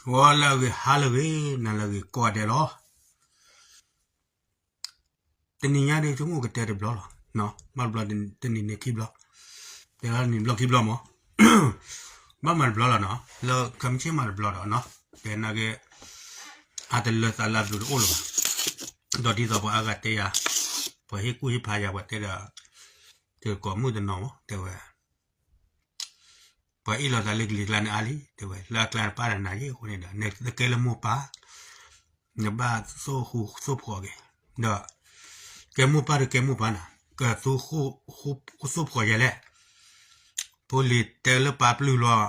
ဂီၤလၢအဂ့ၤ ဟါလၢအဂ့ၤ နၤလၢအဂ့ၤကိးဂၤဒဲးလီၤ. တနံၤညါဒ်ဆိကမိၣ်ကတဲတဘျီလီၤ, ဘၣ်တဘျီတနံၤန့ၣ်ခံဘျီ, တဲလီၤတနံၤဘျီခံဘျီမး, ဘၣ်မၤတဘျီလီၤနီၤ, လၢခဲမုၢ်ဆ့ၣ်မၤတဘျီဒီးနီၤ, တဲနာ်က့ အတလၢသးလၢအဘျုးတအိၣ်လၢၤဘၣ်, ဒီးဒ်သိးပှၤအါဂၤတဲယၤ, ပှၤဟ့ၣ်ကူၣ်ဟ့ၣ်ဖးယၤ ပှၤတဲဒီး, တကိးမုၣ်တနီၤမး တဲဝဲ ပှၤအ့ၣ်လိာ်သးလၢကလံၤကျါန့ၣ်အါလံ, တဲဝဲ လၢအကျါနပာ်တနၤယ့ၣ်အဃိန့ၣ်ဒီး နကဲလၢမိၢ်ပၢ်, နဘၣ်သိၣ်ဃူသိၣ်ဖိးက့ၤ, ဒီး ကဲမိၢ်ပၢ်ဒီးကဲမိၢ်ပၢ်နၤ, ကသူဃူသိၣ်ဖိးယဲလဲၣ်, ဖိလံၤတဲလၢပၢ်ပျုၢ်လီၤ,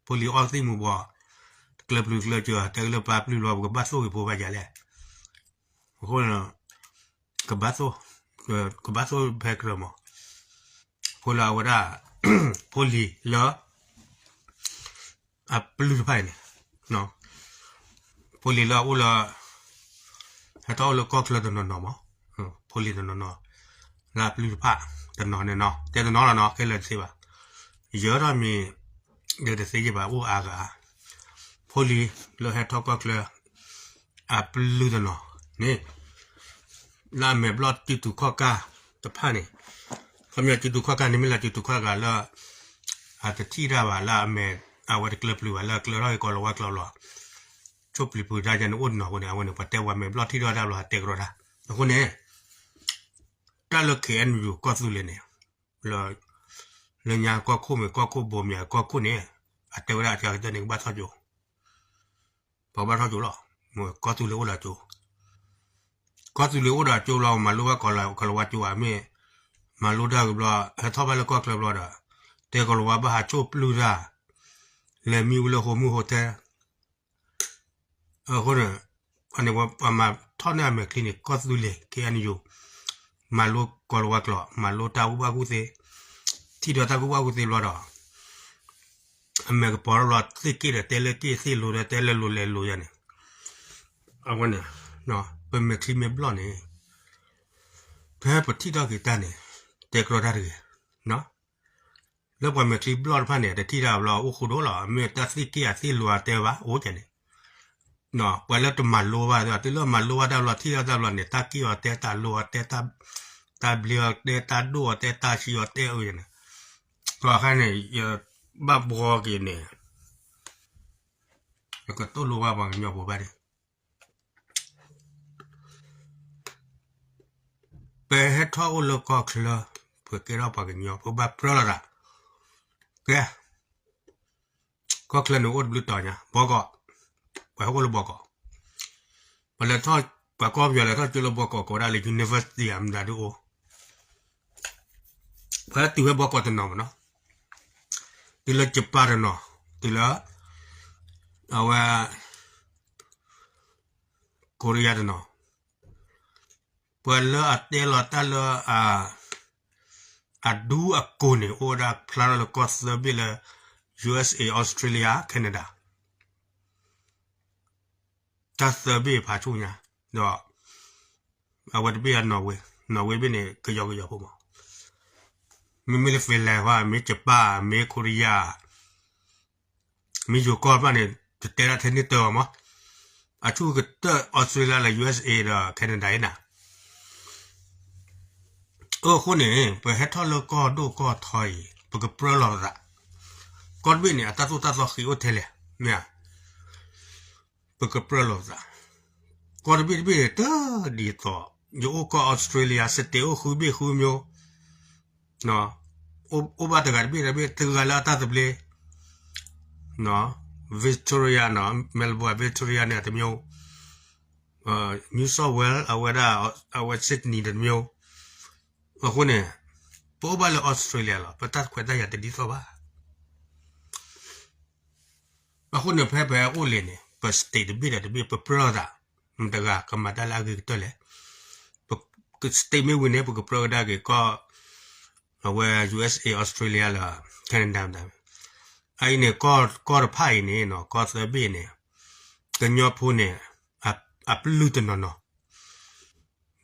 ဖိလံၤအီၣ်သံၣ်မူၤဘှီး, တကျၢၤပျုၤတကျၢၤစၢၤ တဲလၢပၢ်ပျုၢ်လီၤ ပကဘၣ်သိၣ်က့ၤဖိဘၣ်ယဲလဲၣ်, အဃိ ကဘၣ်သိၣ်, ကဘၣ်သိၣ်ဖဲကြၢးမး, ဖိလၢအဝဲဒၣ်, ဖိလံၤလၢ အပျုၢ်တဖၣ်အံၤန့ၣ်, ဖိလံၤလၢအအိၣ်လၢ, ဟဲထီၣ်အိၣ်လၢကီၢ်ချၢတနီၤနီၤမး, ဖိလံၤတနီၤနီၤ, လၢအပျုၢ်တဖၣ်, တနီၤန့ၣ်နီၤ တဲတနီၤလီၤနီၤ ခဲလၢာ်တသ့ဘၣ်, ယၢၤထီၣ်မံၤ, ဒီးတသ့ယ့ၢ်ဘၣ်အိၣ်အါဂၤ, ဖိလံၤလၢဟဲထီၣ်ကီၢ်ချၢ, အပျုၢ်တနီၤန့ၣ် လၢအမဲာ်ဘျီၣ်စုတူာ်ခီၣ်ကၢ်တဖၣ်န့ၣ်, ခီပညီစုတူာ်ခီၣ်ကၢ်န့ၣ် မ့ၢ်လၢစုတူာ်ခီၣ်ကၢ်လၢ အတထံၣ်တၢ်ဘၣ်လၢအမဲာ်, အဝဲတကျၢၤပျုၤဘၣ်လၢကျၢၤထီၣ်က့ၤကီၢ်လၤဝါကျိာ်လီၤ, ဆိၣ်ပျံၤပူၤတၢ်ယါန့ၣ်အိၣ်တနီၤအဃိန့ၣ် အဝဲန့ၣ် ပှၤတဲဝဲမဲာ်ဘျီၣ်ထံၣ်ထီၣ်တၢ်ဘျီ တဲကရီတၢ်, အဃိန့ၣ် တၢ်လၢ K N U ကီၢ်သူလ့ၤန့ၣ်, လၢညါကီၢ်ခိၣ်မ့ၢ်ကီၢ်ခိၣ်ဘိမ့ၢ်ကီၢ်ခိၣ်န့ၣ်, အတဲဝဲဒၣ်အကကတၢၢ်န့ၣ် ကဘၣ်ထီၣ်ကၠိ, ပကဘၣ်ထီၣ်ကၠိလီၤ, ကီၢ်သူလ့ၤအိၣ်ဒီးကၠိ, ကီၢ်သူလ့ၤအိၣ်ဒီးကၠိလီၤ မၤလိဘၣ်ကီၢ်လၤဝါကၠိဧါ မ့ၢ်, မၤလိတၢ်ဂ့ၤဘျီ, ဟဲထီၣ်ဘၣ်လၢကီၢ်ချၢဘျီဒီး, တဲကီၢ်လၤဝါဘၣ်ဟးဆိၣ်ပျုၢ်တၢ်, လဲၤမံဝဲလၢဟိမုၢ်ဟိတဲ အဃိန့ၣ်, အန့ၣ်ပှၤမၤထီၣ်န့ၢ်အမဲာ်ချံန့ၣ် ကီၢ်သူလ့ၤ K N U, မၤလိကီၢ်လၤဝါကျိာ် မၤလိတၢ်ကူၣ်ဘၣ်ကူၣ်သ့, ထံၣ်ဒီးတၢ်ကူၣ်ဘၣ်ကူၣ်သ့ဘျီဒီး, အမဲာ်ကပီၤထီၣ်ဘျီ သ့ၣ်က့ၣ်ဒီးတဲလၢက့ၣ် သ့ၣ်လိၤဒီးတဲလၢလိၤလဲၤလိၤယါန့ၣ်, အဝဲန့ၣ်, ပမဲာ်ချံမ့ၢ်ဘျီၣ်န့ၣ်, ဖဲပထံၣ်ထီၣ်က့ၤတၢ်န့ၣ်, တဲကရီတၢ်တဂ့ၤ လၢပှၤမဲာ်ချံဘျီၣ်တဖၣ်န့ၣ် တထံၣ်တၢ်ဘျီအိၣ်ဃိဒိၣ်လီၤ, မ့ၢ်တၢ်သ့ၣ်က့ၣ်အသ့ၣ်လိၤအတဲဘၣ် အိၣ်ကဲန့ၣ်, ပှၤလၢတမၤလိဘၣ် တုၤလၢမၤလိဘၣ်တၢ်ဘျီ ထံၣ်ထီၣ်တၢ်ဘျီန့ၣ် တၢ်က့ၣ်အီၤတဲ တၢ်လိၤအီၤတဲ တၢ်ဘျ့အီၤတဲ တၢ်ဒိၣ်အီၤတဲ တၢ်ဆံးအီၤတဲအိၣ်ကဲန့ၣ်, ပှၤခါန့ၣ် ယဘၣ်ဘှီက့ၤန့ၣ်, ယကတိၢ်လိဘၣ်ပှၤကညီဖိဘၣ်န့ၣ် ပဟဲထီၣ်အိၣ်လၢကီၢ်ချၢ, ပကဲထီၣ်ပှၤကညီ ပဘၣ်ပြၢလိာ်သး, ကဲ, ကီၢ်ချၢန့ၣ်အိၣ်တဘျုးတီၤညါ ဘီကီး, ပှၤဟဲအိၣ်လၢဘီကီး, ပှၤလဲၤထီၣ်, ပှၤကီၢ်ပယီၤလဲၤထီၣ်ကၠိလၢဘီကီး ကိးဝဲဒၣ်လၢ university အမတၤဒုးအိၣ် ပှၤဟဲတုၤဖဲဘီကီးတနီၤမးနီၤ, တုၤလၢ Japan တနီၤ, တုၤလၢ အဝဲ Korea တနီၤ, ပှၤလၢအတဲလီၤတၢ်လၢ အဒူအကိၢ်န့ၣ် အိၣ်ဝဲဒၣ်ဖျါထီၣ်လၢကီၢ်သၢဘ့ၣ်လၢ U S A, Australia, Canada တၢ်သၢဘ့ၣ်ဖးဆူညါ, ဒီး အဝဲတဘ့ၣ်အ Norway, Norway ဘ့ၣ်န့ၣ် ကယီကယီဖိမး, မ့မ့ၢ်လၢ Finland ဘၣ် မ့ၢ် Japan မ့ၢ် Korea မ့ၢ်ယိၤကီၢ်တဖၣ်န့ၣ် တတဲဒၣ်ထဲန့ၣ်တၢ်ဘၣ်မး, အဆူၣ်ကတၢၢ် Australia လၢ U S A ဒီး Canada အံၤနၤ, အဃိန့ၣ် ပဟဲထီၣ်လၢကီၢ်ဒိၣ်ကီၢ်ထီအံၤ ပကပြၢလိာ်ပသး, ကီၢ်တဘ့ၣ်န့ၣ် အတၢ်သိၣ်တၢ်သီဃံးအိၣ်ထဲလဲၣ်, မ့ၢ်ဧါ, ပကပြၢလိာ်ပသး, ကီၢ်တဘ့ၣ်တဘ့ၣ်န့ၣ် တဒ်သိး, ယအိၣ်ကီၢ် Australia state အိၣ်ဃုဘ့ၣ်ဃုမျိုး, အိၣ်ဘၣ်တဂၤတဘ့ၣ်တဘ့ၣ် တဂၤလၢအတၢ်သဘျ့, Victoria နီၤ Melbourne Victoria န့ၣ်တမျိုး, New South Wales အဝဲဒၣ် အဝဲ Sydney တမျိုး, အဃိန့ၣ် ပအိၣ်ဘၣ်လၢ Australia လီၤ ပတၢ်ခွဲးတၢ်ယာ်တဒ်သိးဘၣ် အဃိန့ၣ် ဖဲပဟဲအိၣ်လံန့ၣ် ပ state တဘ့ၣ်ဒီးတဘ့ၣ် ပပြၢလိာ်သး, မတၤတဂၤကမၤတၢ်လၢအဂ့ၤကတၢၢ်လဲၣ်, ပ state မ့ၢ်ဝံၤန့ၣ် ပကပြၢကဒါက့ၤကီၢ်, အဝဲ U S A Australia လၢ Canada မတၤ, အအံၤန့ၣ် ကီၢ်တဖၣ်အံၤန့ၣ် ကီၢ်သၢဘ့ၣ်န့ၣ် ကညီဖိန့ၣ် အပျုၢ်တနီၤနီၤ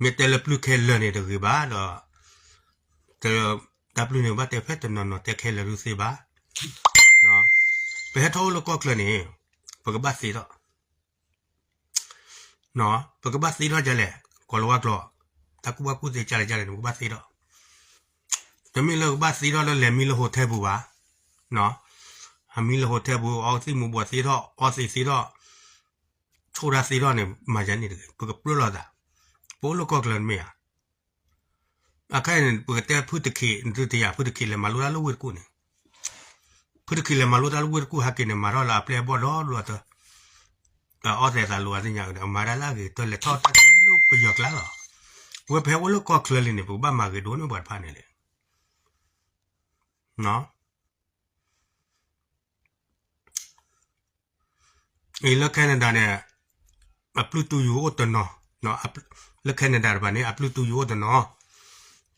မ့ၢ်တဲလၢပျုၢ်ခဲလၢာ်န့ၣ်တဂ့ၤဘၣ်ဒီး, တၢ်ပျုၢ်န့ၣ်ဘၣ်တဲဖဲတနီၤနီၤတဲခဲလၢာ်ဒုးသ့ဘၣ်, ပဟဲထီၣ်အိၣ်လၢကီၢ်ချၢန့ၣ်, ပကဘၣ်သ့ထီၣ်, ပကဘၣ်သ့ထီၣ်ဒ်လဲၣ်, ကီၤလၤဝါကျိာ်, တၢ်ကူၣ်ဘၣ်ကူၣ်သ့ဒ်လဲၣ်ဒ်လဲၣ်န့ၣ် ပကဘၣ်သ့ထီၣ်, တမ့ၢ်လၢကဘၣ်သ့ထီၣ်လၢလဲၤမံလၢ hotel ပူၤဘၣ်, အမံလၢ hotel ပူၤ အီသံၣ်မူၤဘှီးသ့ထီၣ် အီသံးသ့ထီၣ်, ဆိၣ်တၢ်သ့ထီၣ်န့ၣ် မၤယၤန့ၣ်တဂ့ၤ, ပကပြၢလိာ်သး, ပအိၣ်လၢကီၢ်ချၢတမ့ၢ်ဧါ. အခါအံၤန့ၣ် ပကတဲဖုတခ့, နသုတယၤ ဖုတခ့လဲၤမၤလိတၢ်လၢဝ့ၢ်တကူၣ်န့ၣ်, ဖုတခ့လဲၤမၤလိတၢ်လၢဝ့ၢ်တကူၣ်ဟဲက့ၤန့ၣ် မၤထီၣ်လၢအပျဲၢ်အဘီၣ်ဒီဒူၣ်အသၢ, အီၣ်သဲးသးလိာ်အသ့ၣ်ညါအီၤဒီး အမၤတၢ်လၢအဂ့ၤကတၢၢ် လဲၤထီၣ်တၢ်လၢပယီၤကျါလီၤ. ဝဲဖဲအိၣ်လၢကီၢ်ချၢလံန့ၣ် ပကဘၣ်မၤဂ့ၤဒိၣ်န့ၢ်ပှၤတဖၣ်န့ၣ်လဲၣ်. အံၤလၢ Canada န့ၣ် အပျုၢ်တူၢ်ယူၤအိၣ်တနီၤ, လၢ Canada တဖၣ်န့ၣ် အပျုၢ်တူၢ်ယူၤအိၣ်တနီၤ,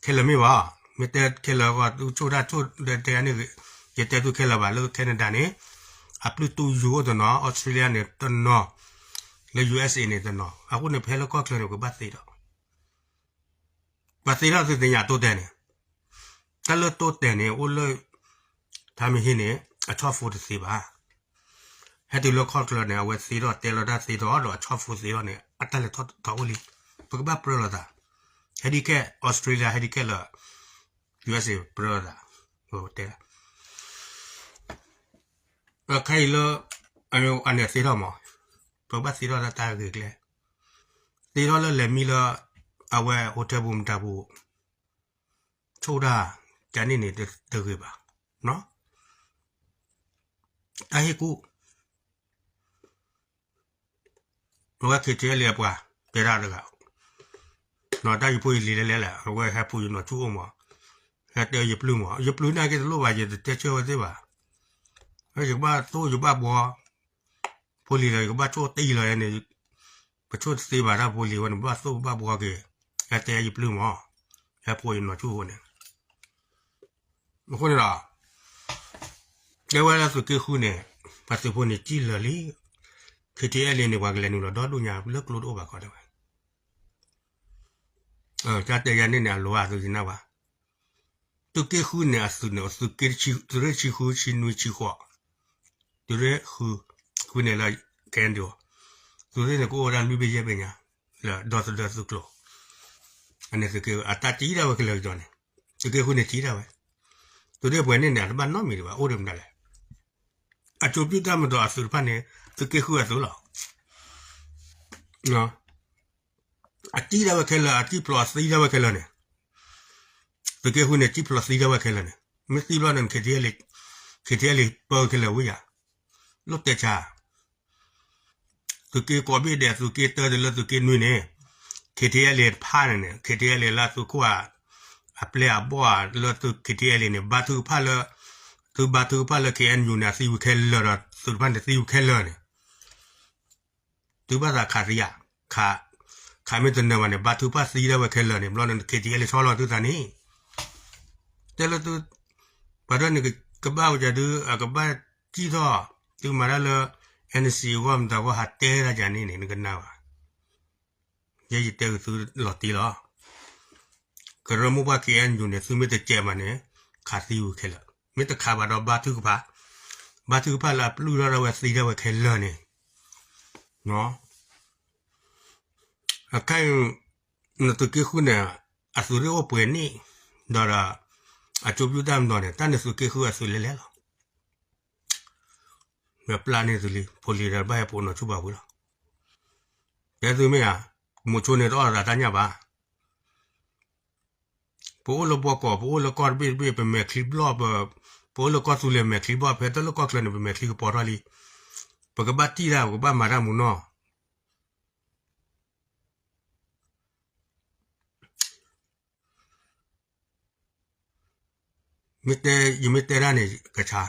ခဲလၢာ်မ့ၢ်ဘၣ်, မ့ၢ်တဲခဲလၢာ်အဂီၢ် သုဆိၣ်တၢ်ဆိၣ်တဲန့ၣ်, ယတဲသုခဲလၢာ်ဘၣ် လၢ Canada န့ၣ် အပျုၢ်တူၢ်ယူၤအိၣ်တနီၤ, Australia န့ၣ်တနီၤ, လၢ USA န့ၣ်တနီၤ, အဃိန့ၣ် ဖဲလၢကီၢ်ချၢန့ၣ် ပကဘၣ်သ့ထီၣ် ပှၤသ့ထီၣ်သုသ့ၣ်ညါတိတဲာ်န့ၣ်, တၢ်လၢတိတဲာ်န့ၣ် အိၣ်လၢ ထါမ့ၢ်ဟ့ၣ်န့ၣ် အဆီၣ်ဖိတသ့ဘၣ်. ဟဲတုၤလၢကီၢ်ချၢန့ၣ် အဝဲသ့ထီၣ်တဲလီၤတၢ်သ့ထီၣ်ဒီးအဆီၣ်ဖိသ့ထီၣ်န့ၣ် အတၢ်လဲၤထီၣ်ထီၣ်အိၣ်လံ. ပကဘၣ်ပြၢလိာ်သး, ဟဲဒ်ခဲ Australia ဟဲဒ်ခဲလၢ USA ပြၢလိာ်သး, တဲ အခါအံၤလၢ အန့ၣ်သ့ထီၣ်မး, ပကဘၣ်သ့ထီၣ်လၢတၢ်ဂ့ၤကျဲ, သ့ထီၣ်လၢလဲၤမံလၢ အဝဲ hotel ပူၤမတၤပူၤ, ဆိၣ်တၢ် ကန့ၣ်န့ၣ်တဂ့ၤဘၣ်, တၢ်ဟ့ၣ်ကူၣ် အဝဲ KTLA အပှၤ တဲတၢ်တဂၤ, တၢ်ယဖိယလံၤလဲၤလဲၤလဲၣ် အဝဲဟဲပူၤယနီၢ်ဆူၣ်အိၣ်မး, ဟဲတဲယပျုၢ်မး, ယပျုၢ်နာ်က့တလိၣ်ဘၣ် ယတတဲဆၢဝဲသ့ၣ်ဘၣ်, ယကဘၣ်သိၣ်ယဘၣ်ဘှီ, ဖိလံၤဒီး ယကဘၣ်ဆိၣ်တံၢ်လီၤန့ၣ်, ပဆိၣ်တသ့ဘၣ်တၢ်ဖိလံၤဝဲန့ၣ် ဘၣ်သိၣ်ဘၣ်ဘှီက့ၤ, ဟဲတဲယပျုၢ်မး, ဟဲပူၤယနီၢ်ဆူၣ်အိၣ်န့ၣ် အဃိန့ၣ်ဒီး တဲဝဲလၢသုးက့ဃုန့ၣ် ပှၤသုးဖိန့ၣ်စံၣ်လၢာ်လံ, KTLA န့ၣ် ပှၤကလဲၤနုာ်လီၤဒီဒိၣ်ညါလၢကျိတအိၣ်ဘၣ်ခီတဲဝဲ, တၢ်တဲယၤန့ၣ်န့ၣ် အလိၤအသုးယနၢ်ဘၣ်, သုးက့ဃုန့ၣ် အသုးန့ၣ် သုးက့ သုးရ့ၣ်ဆံဃု ဆံနွံ ဆံဃိး, သုးရ့ၣ်ဃု, ဃုန့ၣ်လၢ KNDO, သုးရ့ၣ်န့ၣ် ကအိၣ်ဝဲဒၣ်လွံၢ်ဘ့ၣ်ယဲၢ်ဘ့ၣ်ညါ, လၢဒီသဒၢသုးကျိၤ, အန့ၣ်သုးက့ အတၢ်စံၣ်ဒၣ်ဝဲကလၢာ်ကဒီးန့ၣ်, သုးက့ဃုန့ၣ်စံၣ်ဒၣ်ဝဲ, သုးရ့ၣ်ပှဲၤန့ၣ်န့ၣ် အတဘၣ်နီတမံၤဒံးဘၣ် အိၣ်ဒံးမတၤလဲၣ်, အစိၤပျုၢ်တၢ်မၤဒီးအသုးတဖၣ်န့ၣ် သုးက့ဃုအသုးလီၤ အစံၣ်ဒၣ်ဝဲခဲလၢာ် အစံၣ်ဖျိးသံဒၣ်ဝဲခဲလၢာ်န့ၣ်, သုးက့ဃုန့ၣ် စံၣ်ဖျိးသံဒၣ်ဝဲခဲလၢာ်န့ၣ်, မ့ၢ်သံဘျီန့ၣ် KTLA, KTLA ပၢခဲလၢာ်ဝဲယၤ, လိၣ်တဲဆါ, သုးက့ကိးဘ့ၣ်ဒဲး သုးက့တၢတုၤလၢသုးက့နွံန့ၣ်, KTLA တဖၣ်န့ၣ်န့ၣ် KTLA လၢသုးခိၣ်ဧါ, အပျဲၢ်အဘီၣ်ဧါ လၢသုး KTLA န့ၣ် ဘါထုကဖၣ်လၢ, သုဘါထုကဖၣ်လၢ KNU န့ၣ် အသံဝံၤခဲလၢာ်ဒီး သုးတဖၣ်န့ၣ်သံဝံၤခဲလၢာ်န့ၣ် သုဘၣ်သးခးသံဧါ, ခး, ခးမ့ၢ်တနၢၤဘၣ်န့ၣ် ဘါထုကဖၣ်သံဒၣ်ဝဲခဲလၢာ်န့ၣ် ဘျီန့ၣ် KTLA ဆီလီၤသုသးန့ၣ်, တဲလၢသု, ပှၤဒၣ်န့ၣ် ကဘၣ်ဝဲဒၣ်ဒုး အကဘၣ်စံၣ်ထီၣ်, သုမၤတၢ်လၢ NCA အဂီၢ်မတၤအဂီၢ် ဟးတဲတၢ်ယၤန့ၣ်န့ၣ် နကနၢ်ဘၣ်, ယဲယတဲက့ၤသုလီၤတံၢ်လီၤ, ကရၢမိၢ်ပှၢ် KNU န့ၣ် သုမ့ၢ်တကဲးဘၣ်န့ၣ် ခးသံဝံၤခဲလၢာ်, မ့ၢ်တခးဘၣ်ဒီးဘါထုကဖၣ်, ဘါထုကဖၣ်လၢအပျုၢ်ထီၣ်ဒၣ်ဝဲသံဒၣ်ဝဲခဲလၢာ်န့ၣ်, အခါအံၤ နသုးက့ဃုန့ၣ် အသုးရ့ၣ်အိၣ်ပှဲၤန့ၣ်, ဒီးဒီး အစိၤပျုၢ်တၢ်မၤဒီးန့ၣ် တၢ်န့ၣ်သုးက့ဃုအသုးလဲၤလဲၤလီၤ, ဒီးပျၢ်န့ၢ်သုးလံ ဖိလံၤဒီးဘၣ်ဟဲပိာ်နီၢ်ဆူၣ်ပာ်ဝံၤလီၤ, တဲသုမ့ၢ်ဧါ, မိၤဆိန့ၣ်တအီၣ်သးတၢ်ညၣ်ဘၣ် ပအိၣ်လၢဘီကီး ပအိၣ်လၢကီၢ်တဘ့ၣ်တဘ့ၣ် ပမဲာ်ချံဘျီၣ်, ပအိၣ်လၢကီၢ်သူလ့ၤမဲာ်ချံဘျီၣ် ဖဲတၢ်လၢကီၢ်ချၢန့ၣ် ပမဲာ်ချံကပီၤထီၣ်လံ, ပကဘၣ်တံၢ်တၢ် ပကဘၣ်မၤတၢ်မူနီၢ်, မ့ၢ်တဲ ယမ့ၢ်တဲတၢ်န့ၣ် ကဆါ,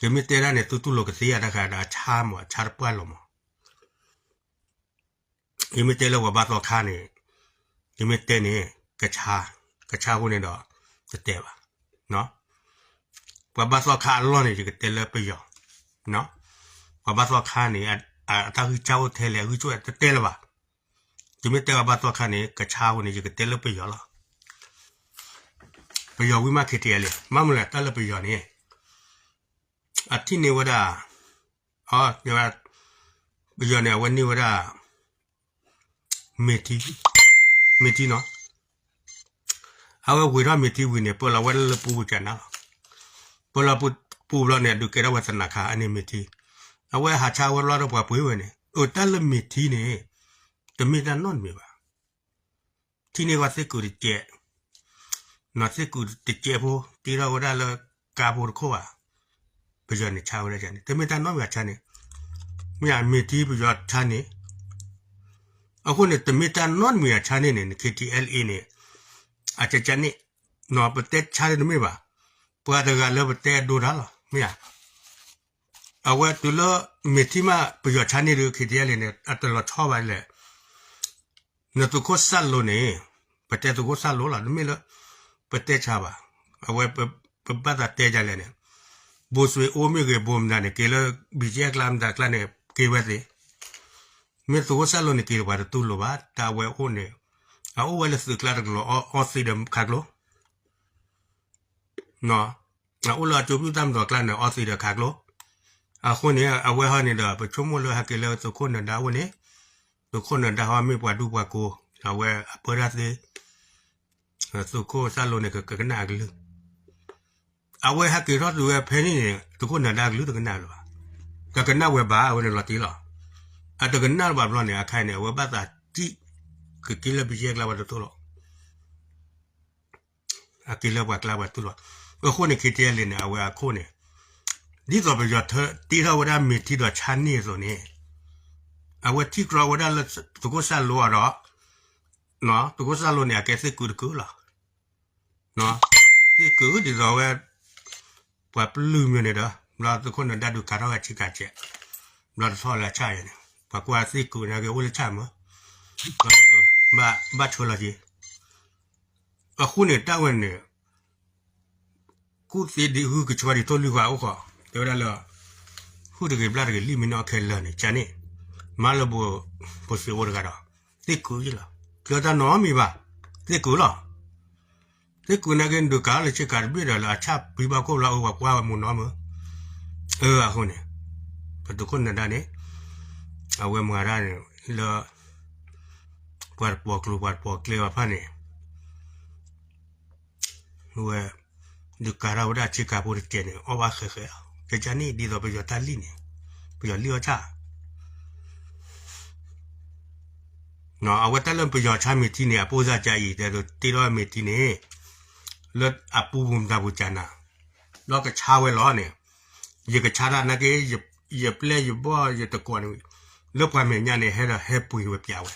ယမ့ၢ်တဲတၢ်န့ၣ် သုတူၢ်လိာ်ကသ့ဧါတၢ်ဃးဒီးအဆါမး အဆါတပှၢ်လီၤမး ယမ့ၢ်တဲလၢပှၤဘါသီခါန့ၣ်, ယမ့ၢ်တဲန့ၣ် ကဆါ, ကဆါအဃိန့ၣ်ဒီး တတဲဘၣ်. ပှၤဘါသီခါအလီၢ်န့ၣ် ယကတဲလၢပယီၤ, ပှၤဘါသီခါန့ၣ် အတၢ်ဂံၢ်စၢ်အိၣ်ထဲလဲၣ် အဂံၢ်စၢ်တတဲလၢၤဘၣ်. ယမ့ၢ်တဲပှၤဘါသီခါန့ၣ် ကဆါအဃိန့ၣ် ယကတဲလၢပယီၤလီၤ. ပယီၤဝံၤမး KTLA မ့ၢ်မနုၤလဲၣ် တၢ်လၢပယီၤန့ၣ် အထံၣ်န့ၢ်ဝဲဒၣ် အ ပယီၤန့ၣ် အဝဲန့ၢ်ဝဲဒၣ် မ့ၢ်ထံ, မ့ၢ်ထံနီၤ, အဝဲဝံၤထီၣ်မ့ၢ်ထံဝံၤန့ၣ် ပၢလီၤဝဲလၢပူၤပူၤကနၤလီၤ. ပၢလီၤပူၤပူၤဘျီန့ၣ် အဒုးကဲထီၣ်ဝဲသနၢခါ အန့ၣ်မ့ၢ်ထံ, အဝဲဟးဆါဝဲလီၤဒီးပှၤပှ့ၤဝဲန့ၣ် အတၢ်လၢမ့ၢ်ထံန့ၣ် တမ့ၢ်တၢ်နီတမံၤဘၣ်. ထံန့ၢ်ဝဲသ့ၣ်ကုာ်တကဲး, နီၤသ့ၣ်ကုာ်တကဲးဖိ တ့ထီၣ်ဝဲဒၣ်လၢကါဖိတခိၣ်ဘၣ်. ပယီၤန့ၣ်ဆါဝဲဒၣ်န့ၣ် တမ့ၢ်တၢ်နီတမံၤအဆါန့ၣ်, မ့ၢ်မ့ၢ်ထံပယီၤဆါန့ၣ်, အဃိန့ၣ် တမ့ၢ်တၢ်နီတမံၤအဆါန့ၣ်န့ၣ် KTLA န့ၣ် အကကန့ၣ်, ပတဲဆါန့ၣ်တမ့ၢ်ဘၣ်, ပှၤတဂၤလၢပတဲအဒိတၢ်လီၤ မ့ၢ်ဧါ. အဝဲတုၤလၢ မ့ၢ်ထံမးပယီၤဆါန့ၣ်ဒီး KTLA န့ၣ် အတလီၤဆီဘၣ်လဲၣ်. နသုးခိၣ်စၢ်လိၤန့ၣ် ပတဲသုးခိၣ်စၢ်လိၤလီၤ တမ့ၢ်လၢ ပတဲဆါဘၣ်. အဝဲ ပဘၣ်သးတဲဒ်လဲၣ်န့ၣ် ဘိစွ့အိၣ်မ့ၢ်ဂ့ၤ ဘိမနုၤန့ၣ် က့ၤလၢ ဘံၣ်ကဲၣ်ကျါမတၤကျါန့ၣ် က့ၤဝဲသ့ၣ်, မ့ၢ်သုးခိၣ်စၢ်လိၤန့ၣ် က့ၤပှၤတတူၢ်လိာ်ဘၣ် တၢ်ဝဲအိၣ်န့ၣ်, အအိၣ်ဝဲလၢသုးကျါတကလီၤ အီသံးဒီးခးကျိ အအိၣ်လၢအကၠိပျုၢ်တၢ်မၤဒီးကျါန့ၣ် အီသံးဒီးခးကျိ, အဃိန့ၣ် အဝဲဟီန့ၣ်ဒီး ပဆိကမိၣ်လၢဟဲက့ၤလၢသုးခိၣ်နၢၤဒါအအိၣ်န့ၣ်, သုးခိၣ်နၢၤဒါဟီမ့ၢ်ပှၤဒူပှၤကိၤ အဝဲအပၢတၢ်သ့, သုးခိၣ်စၢ်လိၤန့ၣ် ကကနၣ်အကလုၢ် အဝဲဟဲက့ၤထီၣ်တုၤဝဲဖဲန့ၣ်န့ၣ် သုးခိၣ်နၢၤဒါကလုၢ်တကနၣ်လၢၤဘၣ်. ကကနၣ်ဝဲဘၣ် အဝဲန့ၣ်လီၤတံၢ်လီၤ. အတကနၣ်လၢၤဘၣ်ဘျီန့ၣ် အခါန့ၣ် အဝဲဘၣ်သးစံၣ် ကက့ၤလၢဘံၣ်ကဲၣ်ကျါပှၤတတူၢ်လိာ် အက့ၤလၢပှၤကျါပှၤတူၢ်လိာ်. အဃိန့ၣ် KTLA န့ၣ် အဝဲအခိၣ်န့ၣ် ဒ်သိးပယီၤတ့ထီၣ်ဝဲဒၣ်မ့ၢ်ထံဒီးဆါန့ၢ်အသိးန့ၣ် အဝဲထံၣ်ကြီဝဲဒၣ်လၢသုးခိၣ်စၢ်လိၤအဒီး သုးခိၣ်စၢ်လိၤန့ၣ် အကဲသ့ၣ်ကုာ်တကုာ်လီၤ. သ့ၣ်ကုာ်ဒ်သိးဝဲ ပှၤပျုၢ်မ့ၢ်န့ၣ်ဒီး ဘျီသုးခိၣ်နၢၤဒါဒုးခးထီၣ်ဝဲဆံးကၤစဲး, ဘျီတထီၣ်လၢအဆၣ်ယဲန့ၣ် ပှၤကွၢ်သ့ၣ်ကုာ်န့ၣ်က့ၤအိၣ်လၢဆၣ်မၢ်, ဘၣ်ဆှၢလီၤက့ၤ. အဃိန့ၣ် တၢ်ဝဲန့ၣ် ကူၣ်သ့ဒ်ဂုၢ်ကဆှီဒ်သိၣ်လွံၢ်ဃီအိၣ်ဃီ, တဲဝဲဒၣ်လၢ ဟုၣ်တဂ့ၤဘျၣ်တဂ့ၤ လံၣ်မ့ၢ်န့ၢ်အီခဲလၢာ်န့ၣ် ကန့ၣ် မၤလၢဘိ ဘိစ့အိၣ်တဂၤဒီး သ့ၣ်ကုာ်ယလီၤ. ကျၢတၢ်နီတမံၤဘၣ်, သ့ၣ်ကုာ်လီၤ. သ့ၣ်ကုာ်န့ၣ်က့ၤ ဒုးကၤလၢဆ့ကၤတဘ့ၣ်ဒီး လၢအဆၣ်ဖံဘၣ်ခိၣ်လီၤ အၢ ပှၤကွၢ်ဝဲမုၢ်နီမၢ်, အၢ အဃိန့ၣ် ပသုးခိၣ်နၢၤဒါန့ၣ် အဝဲမၤတၢ်န့ၣ် လၢ ပှၤတပိာ်ကျိၤ ပှၤတပိာ်ကျဲအီၤတဖၣ်န့ၣ် ဝဲ ဒုးကၤထီၣ်ဝဲဒၣ်ဆ့ကၤဖိတကဲးန့ၣ် အီၣ်ဘၣ်ဃဲးဃဲးလီၤ. ကန့ၣ် ဒ်သိးပယီၤတၢ်လံၣ်န့ၣ် ပယီၤလံၣ်အီၣ်ဆၣ် အဝဲတၢ်လၢပယီၤဆါမ့ၢ်ထံန့ၣ် အပိၢ်စၢ်ကါအံၤ တဲဒိးတ့ထီၣ်မ့ၢ်ထံန့ၣ် လၢအပူၤပူၤမတၤပူၤကနၤ လီၤကဆါဝဲလီၤန့ၣ် ယကဆါတၢ်နာ်က့ ယပျဲၢ်ယဘီၣ်ယတကိးန့ၣ် လၢပှၤမဲာ်ညါန့ၣ် ဟဲဒီးဟဲပှ့ၤဝဲပၠးဝဲ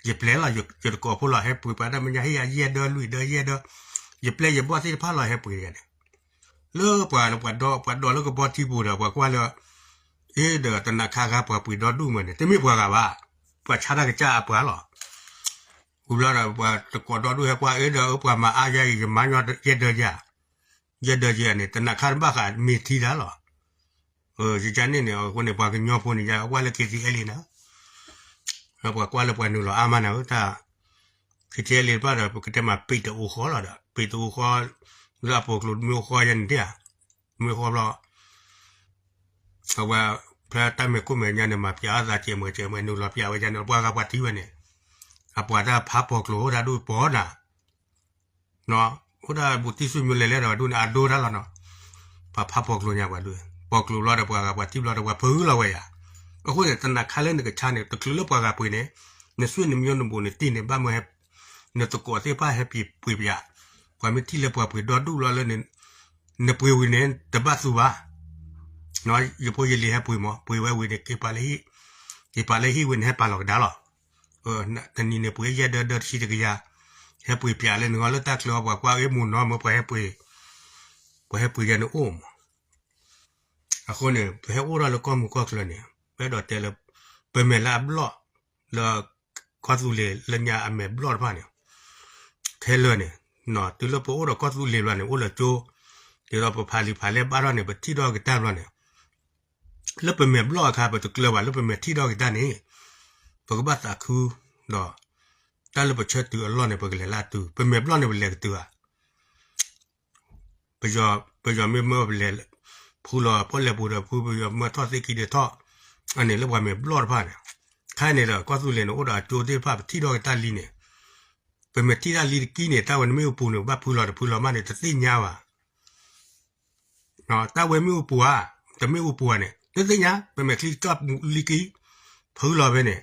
ယပျဲၢ်လီၤ ယတကိးဖိလီၤ ဟဲပှ့ၤပှၤတၢ်မဲာ်ညါဟ့ၣ်ယၤယဲၢ်ဒၢလွံၢ်ဒၢယဲၢ်ဒၢ ယပျဲၢ်ယဘီၣ်သ့ၣ်တဖၣ်လီၤ ဟဲပှ့ၤယၤန့ၣ် လၢပှၤ ပှၤဒီး ပှၤဒီးလၢကဘီထံပူၤဒီး ပှၤကွၢ်လၢ အ့ဒီးတနၤခါဂၤပှၤပှ့ၤဒီဒူၣ်မၢ်န့ၣ် တမ့ၢ်ပှၤဂၤဘၣ် ပှၤဆါတၢ်ကစၢ်အပှၤလီၤ. ဝံၤဘျီဒီး ပှၤတကိးဒီဒူၣ်ဟဲကွၢ် အ့ဒီးအၢ ပှၤမၤအါယၤအံၤ ယမၤညီယဲၢ်ဒၢယၤ ယဲၢ်ဒၢယၤန့ၣ် တနၤခါတဘၣ်ဃးမ့ၢ်ထံတၢ်လီၤ. ယကန့ၣ်န့ၣ် အဃိန့ၣ် ပှၤကညီဖိန့ၣ် ယကွၢ်လၢ KTLA န့ၣ် ပှၤကွၢ်လၢပှၤနုာ်လီၤအါမးန့ၣ် တၢ် KTLA တဖၣ်ဒီး ပကတဲမး ပ့းတအိၣ်ဃီလီၤဒီး ပ့းတအိၣ်ဃီ လၢအပိာ်ကျိၤမ့ၢ်အိၣ်ဃီယၤန့ၣ်ဒၣ်ဧါ မ့ၢ်အိၣ်ဃီဘျီ အဝဲ ဖဲတၢ်မဲာ်ခိၣ်မဲာ်ညါန့ၣ် မၤပၠးအသးကဲးမးကဲးမး နုာ်လီၤပၠးဝဲယၤန့ၣ် ပှၤဂၤပှၤထံဝဲန့ၣ် အပှၤတၢ်ဖးပိာ်ကျိၤအိၣ်တၢ်ဒူၣ်ပိာ်နၤ အိၣ်ဒၣ်ဘူးတံၢ်ဆူၣ်မ့ၢ်လဲၤလဲၤဒီးဒူၣ်န့ၣ် အဒိတၢ်လီၤနီၤ ပှၤဖးပိာ်ကျိၤညါပှၤဒူၣ် ပိာ်ကျိၤဘျီဒီး ပှၤဂၤပှၤထံဘျီဒီး ပှၤဖုလီၤဝဲယၤ အဃိန့ၣ် တနၤခါလၢနကဆါန့ၣ် တချုးလၢပှၤဂၤပှ့ၤန့ၣ် နဆွေနမျိုးနဘူးနတံၢ်န့ၣ် ဘၣ်မၢဟဲ နသကိးသ့ၣ်တဖၣ်ဟဲပှ့ၤပှ့ၤပၠး ပှၤမ့ၢ်ထံၣ်လၢပှၤပှ့ၤဒီဒူၣ်ဘျီလၢ နပှ့ၤဝံၤန့ၣ် တဘၣ်သူဘၣ် ယဖိယလံၤဟဲပှ့ၤမး ပှ့ၤဝဲဝံၤန့ၣ် က့ၤပာ်လၢဟံၣ် က့ၤပာ်လၢဟံၣ်ဝံၤန့ၣ် ဟဲပာ်လီၤကဒါလီၤ တနံၤန့ၣ်ပှ့ၤယဲၢ်ဒၢဒၢတဆံတကယၤ ဟဲပှ့ၤပၠးလၢနဂီၢ်လၢတၢ်ချၢအီၤ ပှၤကွၢ်အ့ၣ်မုၢ်နီမၢ် ပှၤဟဲပှ့ၤ ပှၤဟဲပှ့ၤယၤန့ၣ်အိၣ်မး အဃိန့ၣ် ပဟဲအိၣ်ထီၣ်လၢကီၢ်မုၢ်ကီၢ်ချၢန့ၣ် ပအဲၣ်ဒိးတဲလၢ ပမဲာ်လၢအဘျီၣ် လၢ ကီၢ်သူလ့ၤလၢညါအမဲာ်ဘျီၣ်တဖၣ်န့ၣ် ခဲလၢာ်န့ၣ် တုၤလၢပအိၣ်ဒီးကီၢ်သူလ့ၤဘျီန့ၣ် အိၣ်လၢကၠိ ဒ်သိးပဖးလံာ်ဖးလဲၢ်ဘၣ်ထီၣ်န့ၣ် ပထံၣ်ထီၣ်ကတၢၢ်ဘျီန့ၣ် လၢပမဲာ်ဘျီၣ်အခါ ပတကျၢၤဘၣ် လၢပမဲာ်ထံၣ်ထီၣ်ကတၢၢ်န့ၣ် ပကဘၣ်သးခု ဒီး တၢ်လၢပဆၢတုၤအလီၢ်န့ၣ် ပကလဲၤလၢအတုၤ ပမဲာ်ဘျီၣ်န့ၣ် ပလဲၤကတုၤဧါ ပယီၤမ့ၢ်မၢပလဲၤ ပ ဖုလီၤပီၣ်လဲၣ်ပူၤဒီးဖုပယီၤမၢထီၣ်သ့ခံဒီးထီၣ်, အန့ၣ်လၢပှၤမဲာ်ဘျီၣ်တဖၣ်န့ၣ်, ခဲအံၤန့ၣ်ဒီး ကီၢ်သူလ့ၤန့ၣ် အိၣ်ဒီးအကၠိသ့ၣ်တဖၣ် ပထံၣ်ထီၣ်က့ၤတၢ်လံန့ၣ်, ပမ့ၢ်ထံၣ်တၢ်လံတကံၢ်န့ၣ် တၢ်ဝဲန့ၣ်မ့ၣ်အူပူၤန့ၣ် ဘၣ်ဖုလီၤတဖုလီၤမးန့ၣ် တသ့ၣ်ညါဘၣ်. တၢ်ဝဲမ့ၣ်အူပူၤဧါ, တမ့ၣ်အူပူၤဧါန့ၣ် တသ့ၣ်ညါ, ပမဲာ်ချံကၠီၣ်လံကံၢ် ဖုလီၤဖဲန့ၣ်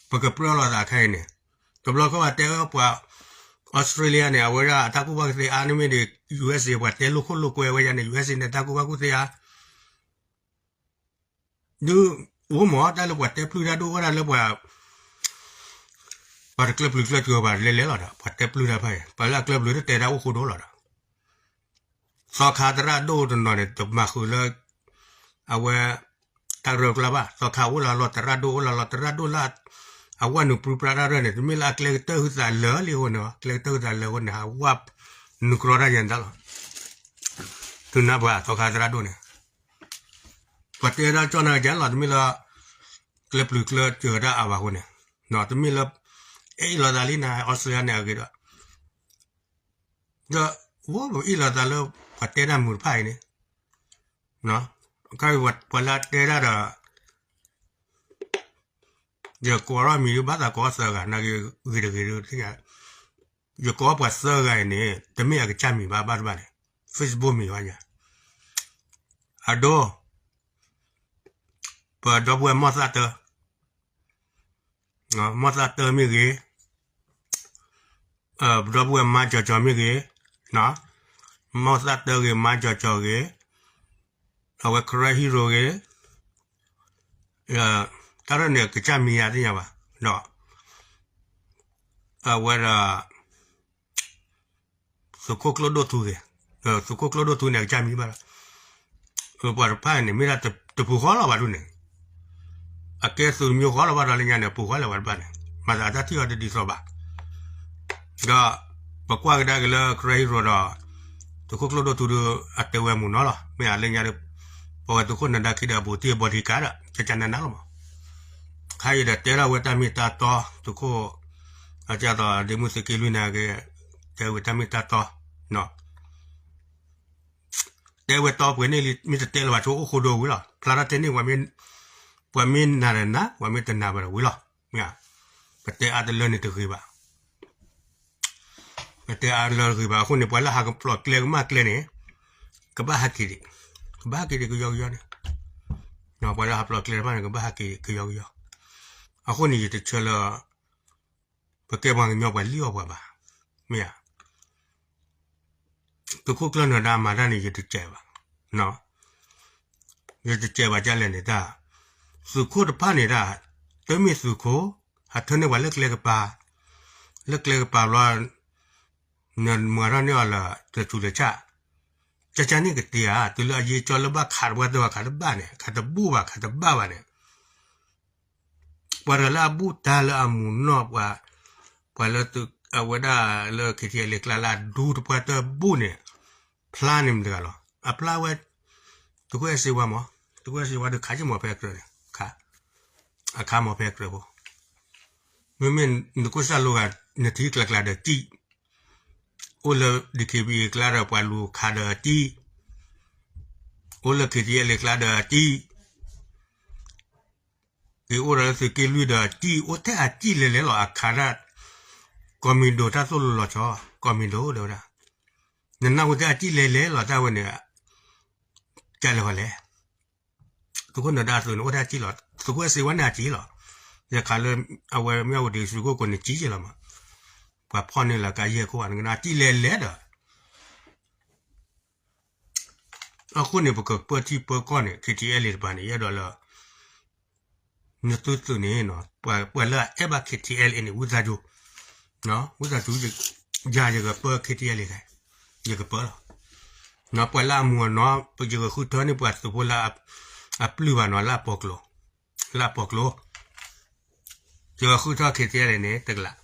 ပကပြၢလိာ်သးခဲအံၤန့ၣ်, တဘျီခီၣ်ပှၤတဲပှၤ Australia န့ၣ် အဝဲဒၣ်အတၢ်ကူၣ်ဘၣ်ကူၣ်သ့အါန့ၣ်မ့ၢ်ဒီး USA ပှၤတဲလိာ်ခိၣ်လိာ်ကွဲဝဲယါန့ၣ် USA န့ၣ် တၢ်ကူၣ်ဘၣ်ကူၣ်သ့အါ, ဒုး အိၣ်မး တၢ်လၢပှၤတဲပျုၢ်တၢ်ဒိၣ်ဝဲဒၣ်လၢပှၤ ပှၤတကျၢပျုၤကျၢစၢၤဘၣ်လဲၤလဲၤလီၤဒီး ပှၤတဲပျုၢ်တၢ်ဖဲအံၤ ပှၤလၢအကျၢပျုၤတတဲတၢ်အိၣ်ဃိဒိၣ်လီၤဒီး သီခါသရၣ်ဒိၣ်တနီၤန့ၣ် တမၤဃုာ်လၢ အဝဲ တၢ်ရၢကျါဘၣ်, သီခါအိၣ်လီၤလီၤသရၣ်ဒိၣ်လၢ အဝဲနုာ်ပြူပြါတၢ်ရၢၢ်န့ၣ် တမ့ၢ်လၢအကျဲကတၢၢ်ဟုသးလၢာ်လံအဃိန့ၣ်, ကျဲကတၢၢ်ဟုသးလၢာ်အဃိန့ၣ် ဟးဝဲနုာ်ကြီတၢ်ယဲၢ်တၢ်လီၤ. သုနၢ်ပှၤသီခါသရၣ်ဒိၣ်န့ၣ် ပှၤတဲဒၣ်ကၠီၣ်နၤကဲလီၤ တမ့ၢ်လၢ ကျဲပျုၤကျၢစၢၤတၢ်အါဘၣ်အဃိန့ၣ်, တမ့ၢ်လၢ အ့ၣ်လိာ်သးလံနၤ Australia န့ၣ်အဂ့ၤဒီး ဒီး ဝဲပအ့ၣ်လိာ်သးလၢ ပှၤတဲတၢ်မုာ်တဖၣ်အံၤန့ၣ်, ခါအံၤပှၤလၢအတဲတၢ်ဒီး ယကိးထီၣ်မံၤဒုး ဘၣ်သးကိးထီၣ်သၢဂၤ နာ်က့ဂ့ၤတဂ့ၤဒုးသ့ၣ်ညါ, ယကိးထီၣ်ပှၤသၢဂၤအံၤန့ၣ် တမ့ၢ်အကစၢ်မံၤဘၣ် ဘၣ်တဘၣ်န့ၣ် Facebook မံၤဘၣ်ညါ, အဒိ ပဒီပုၢ်ဝဲၢ်မီၢ်သၣ်တၢ မီၢ်သၣ်တၢမ့ၢ်ဂ့ၤ, ပဒီပုၢ်ဝဲၢ်မါကၠီၤကၠီၤမ့ၢ်ဂ့ၤ, မီၢ်သၣ်တၢဂ့ၤ မါကၠီၤကၠီၤဂ့ၤ, အဝဲ Karen Hero ဂ့ၤ, တၢ်ရၢၢ်န့ၣ် ကစၢ်မံၤယၤသ့ၣ်ညါဘၣ်, ဒီး အဝဲဒၣ် သုးခိၣ်ကျိဒိၣ်ထူဂ့ၤ, သုးခိၣ်ကျိဒိၣ်ထူန့ၣ် အကစၢ်မံၤဘၣ်ဒီး ပှၤတဖၣ်န့ၣ် မ့ၢ်ဒၣ်တပူၤဃီလီၤဘၣ်ဒ်န့ၣ်, အကဲသုးတမံၤဃီလီၤဘၣ်ဒီးလၢညါန့ၣ် ပူၤဃီလီၤဘၣ်တဖၣ်န့ၣ် မၤသးတၢ်ထံၣ်အီၤတဒ်သိးဘၣ်, ဒီး ပကွၢ်ကဒါက့ၤလၢ Karen Hero ဒီး သုးခိၣ်ကျိဒိၣ်ထူဒီး အတဲဝဲမုာ်နီၤလီၤ မ့ၢ်အလၢညါဒီး ပဝဲသုးခိၣ်နၢၤဒါခံဒီးအဘူးတံၢ်အဘီတံၢ်ကါဒီး ကကနနါလီၤမး, ခါအံၤဒီးတဲထီၣ်ဝဲတၢ်မ့ၢ်တၢ်တီ သုးခိၣ် အကၢ်သိးဒ့မုၢ်သုးက့လွံၢ်န့ၣ်က့ၤ တဲဝဲတၢ်မ့ၢ်တၢ်တီ တဲဝဲတီပှဲၤန့ၣ်လံ မ့ၢ်တတဲလၢၤဘၣ်ဆိအိၣ်ဃိဒိဝံၤလီၤ ဖျါထီၣ်ထဲန့ၣ် ပှၤမ့ၢ်နၤဒီးနၤ ပှၤမ့ၢ်တနၤဘၣ်ဒီးဝံၤလီၤ, မ့ၢ် ပတဲအါတလၢန့ၣ်တဂ့ၤဘၣ် ပတဲအါတလၢတဂ့ၤဘၣ် အဃိန့ၣ် ပှၤလၢဟးကပျီၣ်ကျဲကမၣ်ကျဲန့ၣ် ကဘၣ်ဟးက့ၤဒံး ကဘၣ်ဟးက့ၤဒံးကယီကယီန့ၣ်, ပှၤလၢဟးပျီၣ်ကျဲတဖၣ်န့ၣ် ကဘၣ်ဟးက့ၤကယီကယီ, အဃိန့ၣ် ယတဆၢလၢ ပကဲပှၤကညီပှၤလံၣ်အီၣ်ပှၤဘၣ်, မ့ၢ်ဧါ သုးခိၣ်ကျၢၢ်နၢၤဒါမၤတၢ်န့ၣ် ယတစဲးဘၣ်, ယတစဲးဘၣ်ဒ်လဲၣ်န့ၣ်တၢ်, သုးခိၣ်တဖၣ်န့ၣ်တၢ်, တမ့ၢ်သုးခိၣ်, ဟးထၢန့ၢ်ပှၤလၢကျဲကပၤ, လၢကျဲကပၤဘျီ, နမၤထီၣ်န့ၢ်အီၤလၢတဆူးတဆၣ်, ကကန့ၣ်ကတ့ဧါ, တုၤလၢအယ့ကၠီလၢဘၣ်ခးတပှၢ်တၢၢ်ဘၣ်ခးတဘၣ်န့ၣ် ခးတဘူၣ်ဘၣ်ခးတဘၣ်ဘၣ်န့ၣ် ပှၤတဂၤလၢအဘူၣ်တၢ်လၢအမူးနီၢ်ပှၤ, ပှၤလၢအဝဲဒၣ်လၢ KTLA ကျါလၢအဒူတပှၢ်တၢၢ်ဘူၣ်န့ၣ်, ဖျါန့ၣ်မတၤတဂၤလီၤ. အဖျါဝဲ သုးခိၣ်အဲၣ်စ့ဝါမး, သုးခိၣ်အဲၣ်စ့ဝါဒီးခးက့ၤမီၤဖဲအကြၢးန့ၣ်, အခါမီၤဖဲအကြၢးဖိ, မ့မ့ၢ်နကိၣ်စၢ်လိဂၤ နထံကျးကျးဒီးကံၣ်, အိၣ်လၢ DKBA ကျါဒီးပှၤလူၤခးဒီးကံၣ်, အိၣ်လၢ KTLA ကျါဒီးကံၣ် က့ၤအိၣ်ဒီးလၢသုးက့လွံၢ်ဒီးကံၣ် အိၣ်ထဲအကံၣ်လဲၤလဲၤလီၤ အခါဒၣ် ကီၢ်မံၤဒိၣ်တၢ်သိၣ်လိလီၤဆီ ကီၢ်မံၤဒိၣ်တဲဝဲဒၣ်, နနၢ်ဟူထဲအကံၣ်လဲၤလဲၤလီၤတၢ်ဝဲန့ၣ်, ကလဲၤဃီလဲၣ်, သုးခိၣ်နၢၤဒါသုးန့ၣ်အိၣ်ထဲအကံၣ်လီၤ သုးခိၣ်အဲၣ်စ့ဝါန့ၣ်အကံၣ်လီၤ, ယခးလၢ အဝဲမ့ၢ်အိၣ်ဒံးသုးခိၣ်ကိးန့ၣ်ကံၣ်က့ၤလီၤမး, ပှၤဖီၣ်န့ၢ်လၢကါယဲၢ်ခိၣ်ဘၣ် နကနၣ်ကံၣ်လဲၤလဲၤဒီး အဃိန့ၣ် ပကပၢထံပၢကီၢ်န့ၣ် KTLA တပၤန့ၣ် ယအဲၣ်ဒိးလၢ နသုသုးန့ၣ် ပှၤလၢအအဲၣ်ဘၣ် KTLA န့ၣ် ဝံသးစူၤ, ဝံသးစူၤ, ယၤယကပၢ KTLA ခဲ, ယကပၢလီၤ, ပှၤလၢအမူးအနီၢ် ယကဃုထၢန့ၢ်ပှၤသုးဖိလၢ အပျုၢ်ဘၣ်နီၤ လၢအပီၤကျိၤ, လၢအပီၤကျိၤ ယကဃုထၢ KTLA န့ၣ် တကလး,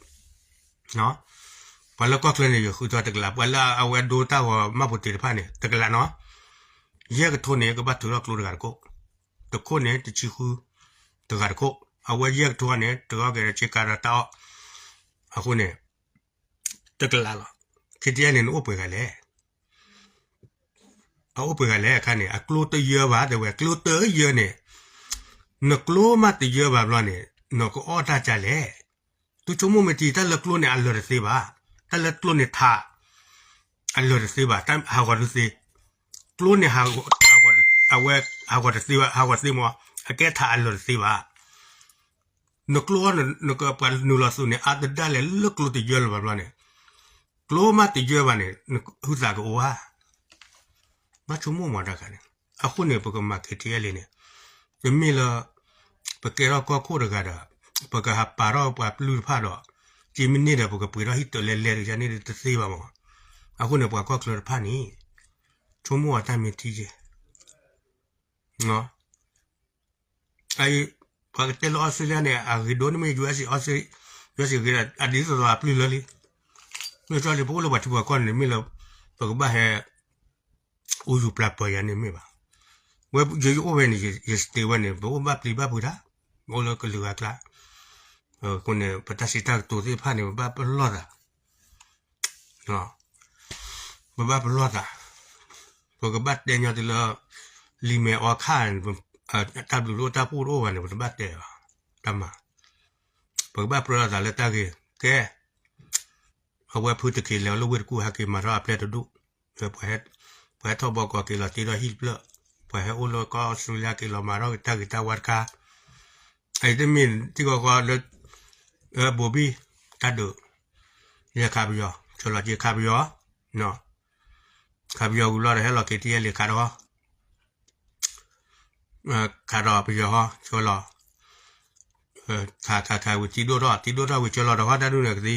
ပှၤလၢကီၢ်ချၢန့ၣ် ယဃုထၢတကလး, ပှၤလၢအဝဲဒိတၢ်ဂီၤမၢ်ဖိတ့ၢ်တဖၣ်န့ၣ် တကလးနီၤ, ယဲၢ်ကထိန့ၣ် ကဘၣ်ထုးထီၣ်ကျိတဂၤတခိၣ်, တခိၣ်န့ၣ် တဆံဃု တဂၤတခိၣ်, အဝဲယဲၢ်ကထိန့ၣ် တဂီၤက့ၤဒီးဆ့ကၤဒီးတၢ်အီၣ်, အဃိန့ၣ် တကလးလီၤ, KTLA န့ၣ် နအိၣ်ပှဲၤဂၤလဲၣ် အအိၣ်ပှဲၤဂၤလဲၣ်အခါန့ၣ် အကျိတယၢဘၣ် တဲဝဲ ကျိတယၢန့ၣ်, နကျိမ့ၢ်တယၢဘၣ်ဘျီန့ၣ် နကအီၣ်တၢ်ကလဲၣ်. သုဆိကမိၣ်မ့ၢ်ထံ တၢ်လၢကျိန့ၣ်အလၢာ်တသ့ဘၣ်, တၢ်လၢကျိန့ၣ်ထး အလၢာ်တသ့ဘၣ်, ဟးဂီၤတသ့, ကျိန့ၣ် အဝဲ ဟးဂီၤတသ့ဘၣ်, ဟးဂီၤသ့မ့ၢ် အကဲထးအလၢာ်တသ့ဘၣ်. နကျိအီၤ နကပှၤနုာ်လီၤသုးန့ၣ် အါတဒါလဲၣ် လၢကျိတယၢလၢၤဘၣ်ဘျီန့ၣ်, ကျိမ့ၢ်တယၢဘၣ်န့ၣ် နဟုသးကအိၣ်ဧါ. ဘၣ်ဆိကမိၣ်မးတၢ်ခါန့ၣ်, အဃိန့ၣ် ပကမၤ K T L A န့ၣ်, တမ့ၢ်လၢ ပကဲထီၣ်ကီၢ်ခိၣ်တဂၤဒီး ပကဟးပာ်ထီၣ်ပှၤပျုၢ်တဖၣ်ဒီး က့မ့ၢ်န့ၣ်ဒီး ပကပှ့ၤထီၣ်ဟံၣ်တၢၤလဲၤလဲၤတကန့ၣ်တသ့ဘၣ်မး. အဃိန့ၣ် ပှၤကီၢ်ချၢတဖၣ်န့ၣ် ဆိကမိၣ်အီၤတၢ်မ့ၢ်ထံက့ၤ ပှၤကတဲလၢ Australia န့ၣ် အဂ့ၤဒိၣ်န့ၣ်မ့ၢ် U S A, U S A ဂ့ၤဒီး အဒ်သိးသိးအပျုၢ်လၢလံ. မ့ၢ်ကၠီလံ ပအိၣ်လၢပှၤထံပှၤကီၢ်န့ၣ် မ့ၢ်လၢ ပကဘၣ်ဟဲ အိၣ်ယူၤပျၢ်ပၢၤယၤန့ၣ်မ့ၢ်ဘၣ်. ဝဲယအိၣ်ဝဲန့ၣ် ယ state ဝဲန့ၣ် ပအိၣ်ဘၣ်ပျံၤဘၣ်ဖုးတၢ်, အိၣ်လၢကလုာ်ဂၤကျါ, အဃိန့ၣ် ပတၢ်စံးတၢ်ကတိၤသ့ၣ်တဖၣ်န့ၣ် ပဘၣ်ပလီၢ်သး ပဘၣ်ပလီၢ်သး, ပကဘၣ်တဲညီတုၤလၢ လံာ်မဲာ်အီခါန့ၣ် တၢ်ဘျုးတအိၣ်တၢ်ဖှိၣ်တအိၣ်ဘၣ်န့ၣ် ပတဘၣ်တဲဘၣ်, တၢ်မၤ, ပကဘၣ်ပြၢလိာ်သးလၢတၢ်ဂ့ၤ, ကဲ, အဝဲဖုတက့ၤလဲၤလၢဝ့ၢ်တကူၣ် ဟဲက့ၤမၤထီၣ်အပျဲၢ်တဒူၣ်, ပှၤဟဲထီၣ်ဘီကီးက့ၤလီၤတ့ထီၣ်ဟံၣ်တဖျၢၣ်, ပှၤဟဲအိၣ်လၢကီၢ်အီစထြ့လယါက့ၤလီၤမၤထီၣ်တၢ်ဂ့ၤတၢ်ဝါတခါ, အအံၤတမ့ၢ်တံၢ်ဃီဃီလၢ ဘိၤဘံၣ်, တၢ်ဒုး, ယဲခးပယီၤ, ဆၢလီၤက့ၤခးပယီၤ, ခးပယီၤဝံၤလီၤဒီး ဟဲလီၤက့ၤ K T L A ခးဒီး ခးဒီးပယီၤဟီ ဆၢလီၤ, ခးခးခးဝံၤ တံဒိၣ်ထီၣ် တံဒိၣ်ထီၣ်ဝံၤ ဆၢလီၤဒီးဟီ တၢ်ဒုးန့ၣ်ကသံ,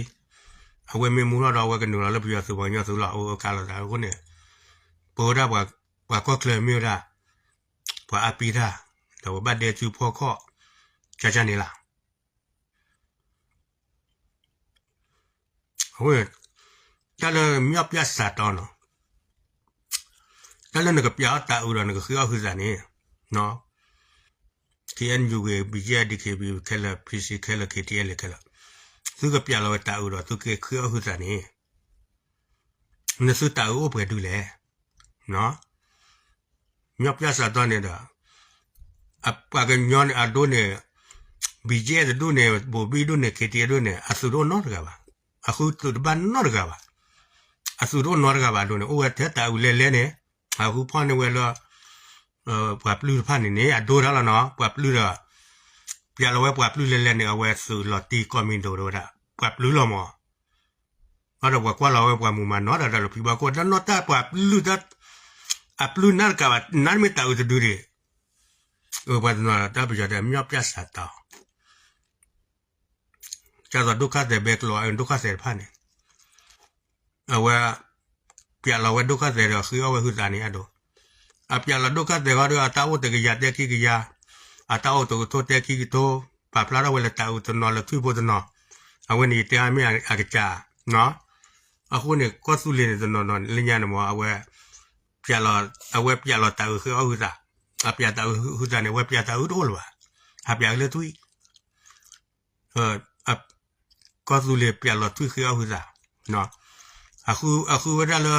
အဝဲမ့ၢ်မူထီၣ်ဒီး အဝဲကနုာ်လီၤလၢပယီၤသုးပှၤကညီသုးလီၤ အိၣ်ခးလိာ်သးအဃိန့ၣ်, ပဝဲဒၣ်ပှၤကီၢ်ချၢမ့ၢ်ဝဲဒၣ် ပှၤအါပံတၢ်, ဒီးပဘၣ်ဒဲစုဖီၣ်ခီၣ် ကၢ်ကၢ်န့ၣ်လီၤ. အဃိန့ၣ် တၢ်လၢမျီၣ်ပၠၣ်စးတီနီၤ, တၢ်လၢနကပျးအီၣ်တၤအုးဒီးနကဃ့အီၣ်ဟုသးန့ၣ်, K N U ဂ့ၤ B G F D K B ခဲလၢာ် P C ခဲလၢာ် K T L A ခဲလၢာ်, သုကပျးလီၤဝဲတၤအုးဒီးသုကဃ့အီၣ်ဟုသးန့ၣ်, နသုတၤအုးအိၣ်ပှဲၤဒုလဲၣ်. မျီၣ်ပၠၣ်စးတီန့ၣ်ဒီး ပှၤကညီန့ၣ်အဒိန့ၣ်, B G F တဒူၣ်န့ၣ် ဘိၤဘံၣ်ဒူၣ်န့ၣ် K T L A ဒူၣ်န့ၣ် အသုးတအိၣ်နီတဂၤဘၣ်, အဃုသုးတဘၣ်နီတဂၤဘၣ်, အသုးတအိၣ်နီတဂၤဘၣ်အဒိန့ၣ် အိၣ်ဝဲထဲတၤအုးလဲၤလဲၤန့ၣ်, အဃုဖီၣ်န့ၢ်ဝဲလၢ ပှၤပျုၢ်တဖၣ်န့ၣ်န့ၣ် အဒိတၢ်လီၤနီၤ ပှၤပျုၢ်ဒီး ပျးလီၤဝဲပှၤပျုၢ်လဲၤလဲၤန့ၣ် အဝဲသုးလီၤတံၢ်ကီၢ်မံၤဒိၣ်တဝဲဒၣ် ပှၤပျုၢ်လီၤမး, ဒီးပှၤကွၢ်လီၤဝဲပှၤမူးမၤနီၤဒီးတၢ်လီၤဖံးဘၣ်ခိၣ် တၢ်နီၢ်တၢ်ပှၤပျုၢ် အပျုၢ်နးတကးဘၣ် နးမ့ၢ်တၤအုးတဒုဒံး, ပှၤတနီၤတၢ်ပယီၤတဲ မျီၣ်ပၠၣ်စးတီ ကသိးဒိၣ်ခါသဲးဘဲကျိၤ ဒိၣ်ခါသဲးတဖၣ်န့ၣ် အဝဲ ပျးလီၤဝဲဒိၣ်ခါသဲးဒီးဃ့အီၣ်ဝဲဟုသးန့ၣ်အဒိ, အပျးလီၤဒိၣ်ခါသဲးဃီဒီး အတၢ်အိၣ်တကယၤတဲခံကယၤ, အတၢ်အိၣ်တကထိတဲခံကထိ, ပာ်ဖျါထီၣ်ဝဲလၢတၤအုးတနီၤလၢထွံၣ်ဖိတနီၤ, အဝဲန့ၣ်ယတဲအါမ့ၢ်အကစၢ်, အဃိန့ၣ် ကီၢ်သူလ့ၤန့ၣ်တနီၤနီၤလၢညါန့ၣ်မ့ၢ် အဝဲ အဝဲပျးလီၤတၤအုးဃ့အီၣ်ဟုသး, အပျးတၤအုးဟုသးန့ၣ် အဝဲပျးတၤအုးတအိၣ်လၢၤဘၣ်, အပျးက့ၤလၢထွံၣ် ကီၢ်သူလ့ၤပျးလီၤထွံၣ်ဃ့အီၣ်ဟုသး, အဃုဝဲဒၣ်လၢ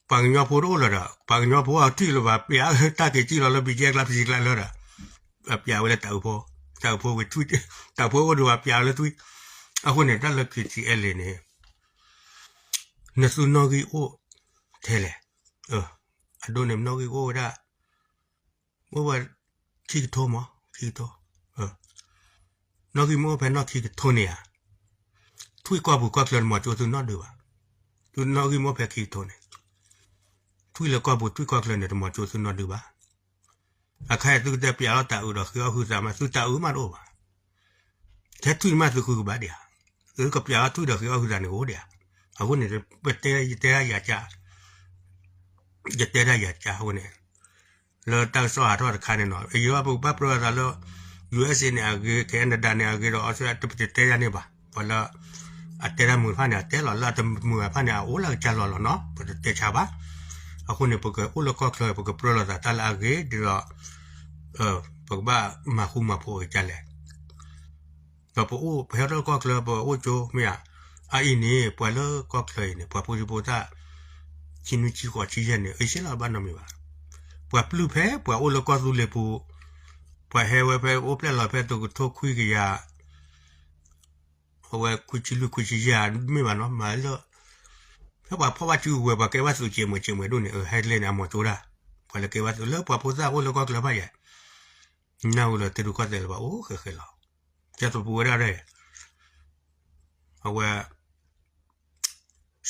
ပှၤကညီဖိတအိၣ်လၢၤဒီး ပှၤကညီဖိအထွံၣ်လၢၤဘၣ် ပျးတၢ်က့ၤကံၣ်လီၤလၢ ဘံကဲကျါ ဖံကဲကျါလၢၤဒီး ပျးဝဲလၢတၤအုးဖိ, တၤအုးဖိဝံၤထွံၣ်, တၤအုးဖိအိၣ်ဒီးဘၣ်ပျးဝဲလၢထွံၣ်, အဃိန့ၣ် တၢ်လၢ K T L A န့ၣ် နသုနီၣ်ဂံၢ်အိၣ်ထဲလဲၣ်, အဒိန့ၣ် နီၣ်ဂံၢ်အိၣ်ဝဲဒၣ် အိၣ်ဝဲ ခံကထိမး ခံကထိ, နီၣ်ဂံၢ်မ့ၢ်အိၣ်ဖဲနီၣ်ခံကထိန့ၣ်ဧါ, ထွံၣ်ကီၢ်ပူၤကီၢ်ချၢတမၤကၠိသုနီၣ်ဒုးဘၣ်, သုနီၣ်ဂံၢ်မ့ၢ်အိၣ်ဖဲခံကထိန့ၣ်, ထွံၣ်လၢကီၢ်ပူၤထွံၣ်ကီၢ်ချၢန့ၣ် တမၤကၠိသုနီၣ်ဒုးဘၣ်, အခါအံၤသုကတဲပျးလီၤတၤအုးဒီးဃ့အီၣ်ဟုသးမး သုတၤအုးမးတအိၣ်ဘၣ်, ထဲထွံၣ်မးသုဃုကဘၣ်ဒံးဧါ, သုကပျးလီၤထွံၣ်ဒီးဃ့အီၣ်ဟုသးန့ၣ်အိၣ်ဒံးဧါ, အဃိန့ၣ် ပတဲယတဲဒၣ်ယၤက ယတဲဒၣ်ယၤကၢ်အဃိန့ၣ်, လၢတၢ်ကစီၣ်ဟးထီၣ်တခါန့ၣ်နီၤ အယံၤပကဘၣ်ပြၢသးလၢ U S A န့ၣ်အဂ့ၤ Canada န့ၣ်အဂ့ၤဒီး Australia တပတဲတၢ်န့ၣ်ဘၣ်, ပှၤလၢ အတဲတၢ်မုာ်တဖၣ်န့ၣ် အတဲလီၤ လၢအတမုာ်ဘၣ်တဖၣ်န့ၣ် အအိၣ်လၢအကစၢ်လီၤလီၤနီၤ ပတတဲဆါဘၣ်, အဃိန့ၣ် ပကအိၣ်လၢကီၢ်ချၢ ပကပြၢလိာ်သးတၢ်လၢအဂ့ၤဒ်ဒီး ပကဘၣ်မၤဃူမၤဖိးက့ၤဒ်လဲၣ် ဒီးပအိၣ်ပဟဲထီၣ်ကီၢ်ချၢ ပအိၣ်ကၠိမ့ၢ်ဧါ, အအံၤန့ၣ် ပှၤလၢကီၢ်ချၢအံၤန့ၣ် ပှၤဖိဒံဖိသၣ် ဆံနွံဆံဃိးဆံယဲၢ်န့ၣ် အ့ၣ်စ့လီၤဘၣ်နီတမံၤဘၣ်. ပှၤပျုၢ်ဖဲပှၤအိၣ်လၢကီၢ်သူလ့ၤပူၤ, ပှၤဟဲဝဲဖဲအိၣ်ဖျဲၣ်လီၤဖဲတကထိခွံကယၤ အဝဲခွံဆံလွံၢ်ခွံဆံယဲၢ်မ့ၢ်ဘၣ်နီၤ မၤလၢ ဖဲပှၤဖီၣ်ဘၣ်စုကဝဲၤ ပှၤကဲဘၣ်သုးစဲးမုာ်စဲးမုာ်ဒိၣ်န့ၣ် ဟဲကျဲန့ၣ် အမီၤကၠိတၢ်, ပှၤလၢကဲဘၣ်သုးလၢပှၤဖိသၣ်အိၣ်လၢကီၢ်ချၢဖၣ်ယဲၢ် နၢ်ဟူလၢတဒူၣ်ကီၢ်သဲးလၢၤဘၣ်အိၣ်ဃဲးဃဲးလီၤ. ကၠၢ်သပူၤဝဲဒၣ်ရဲၣ် အဝဲ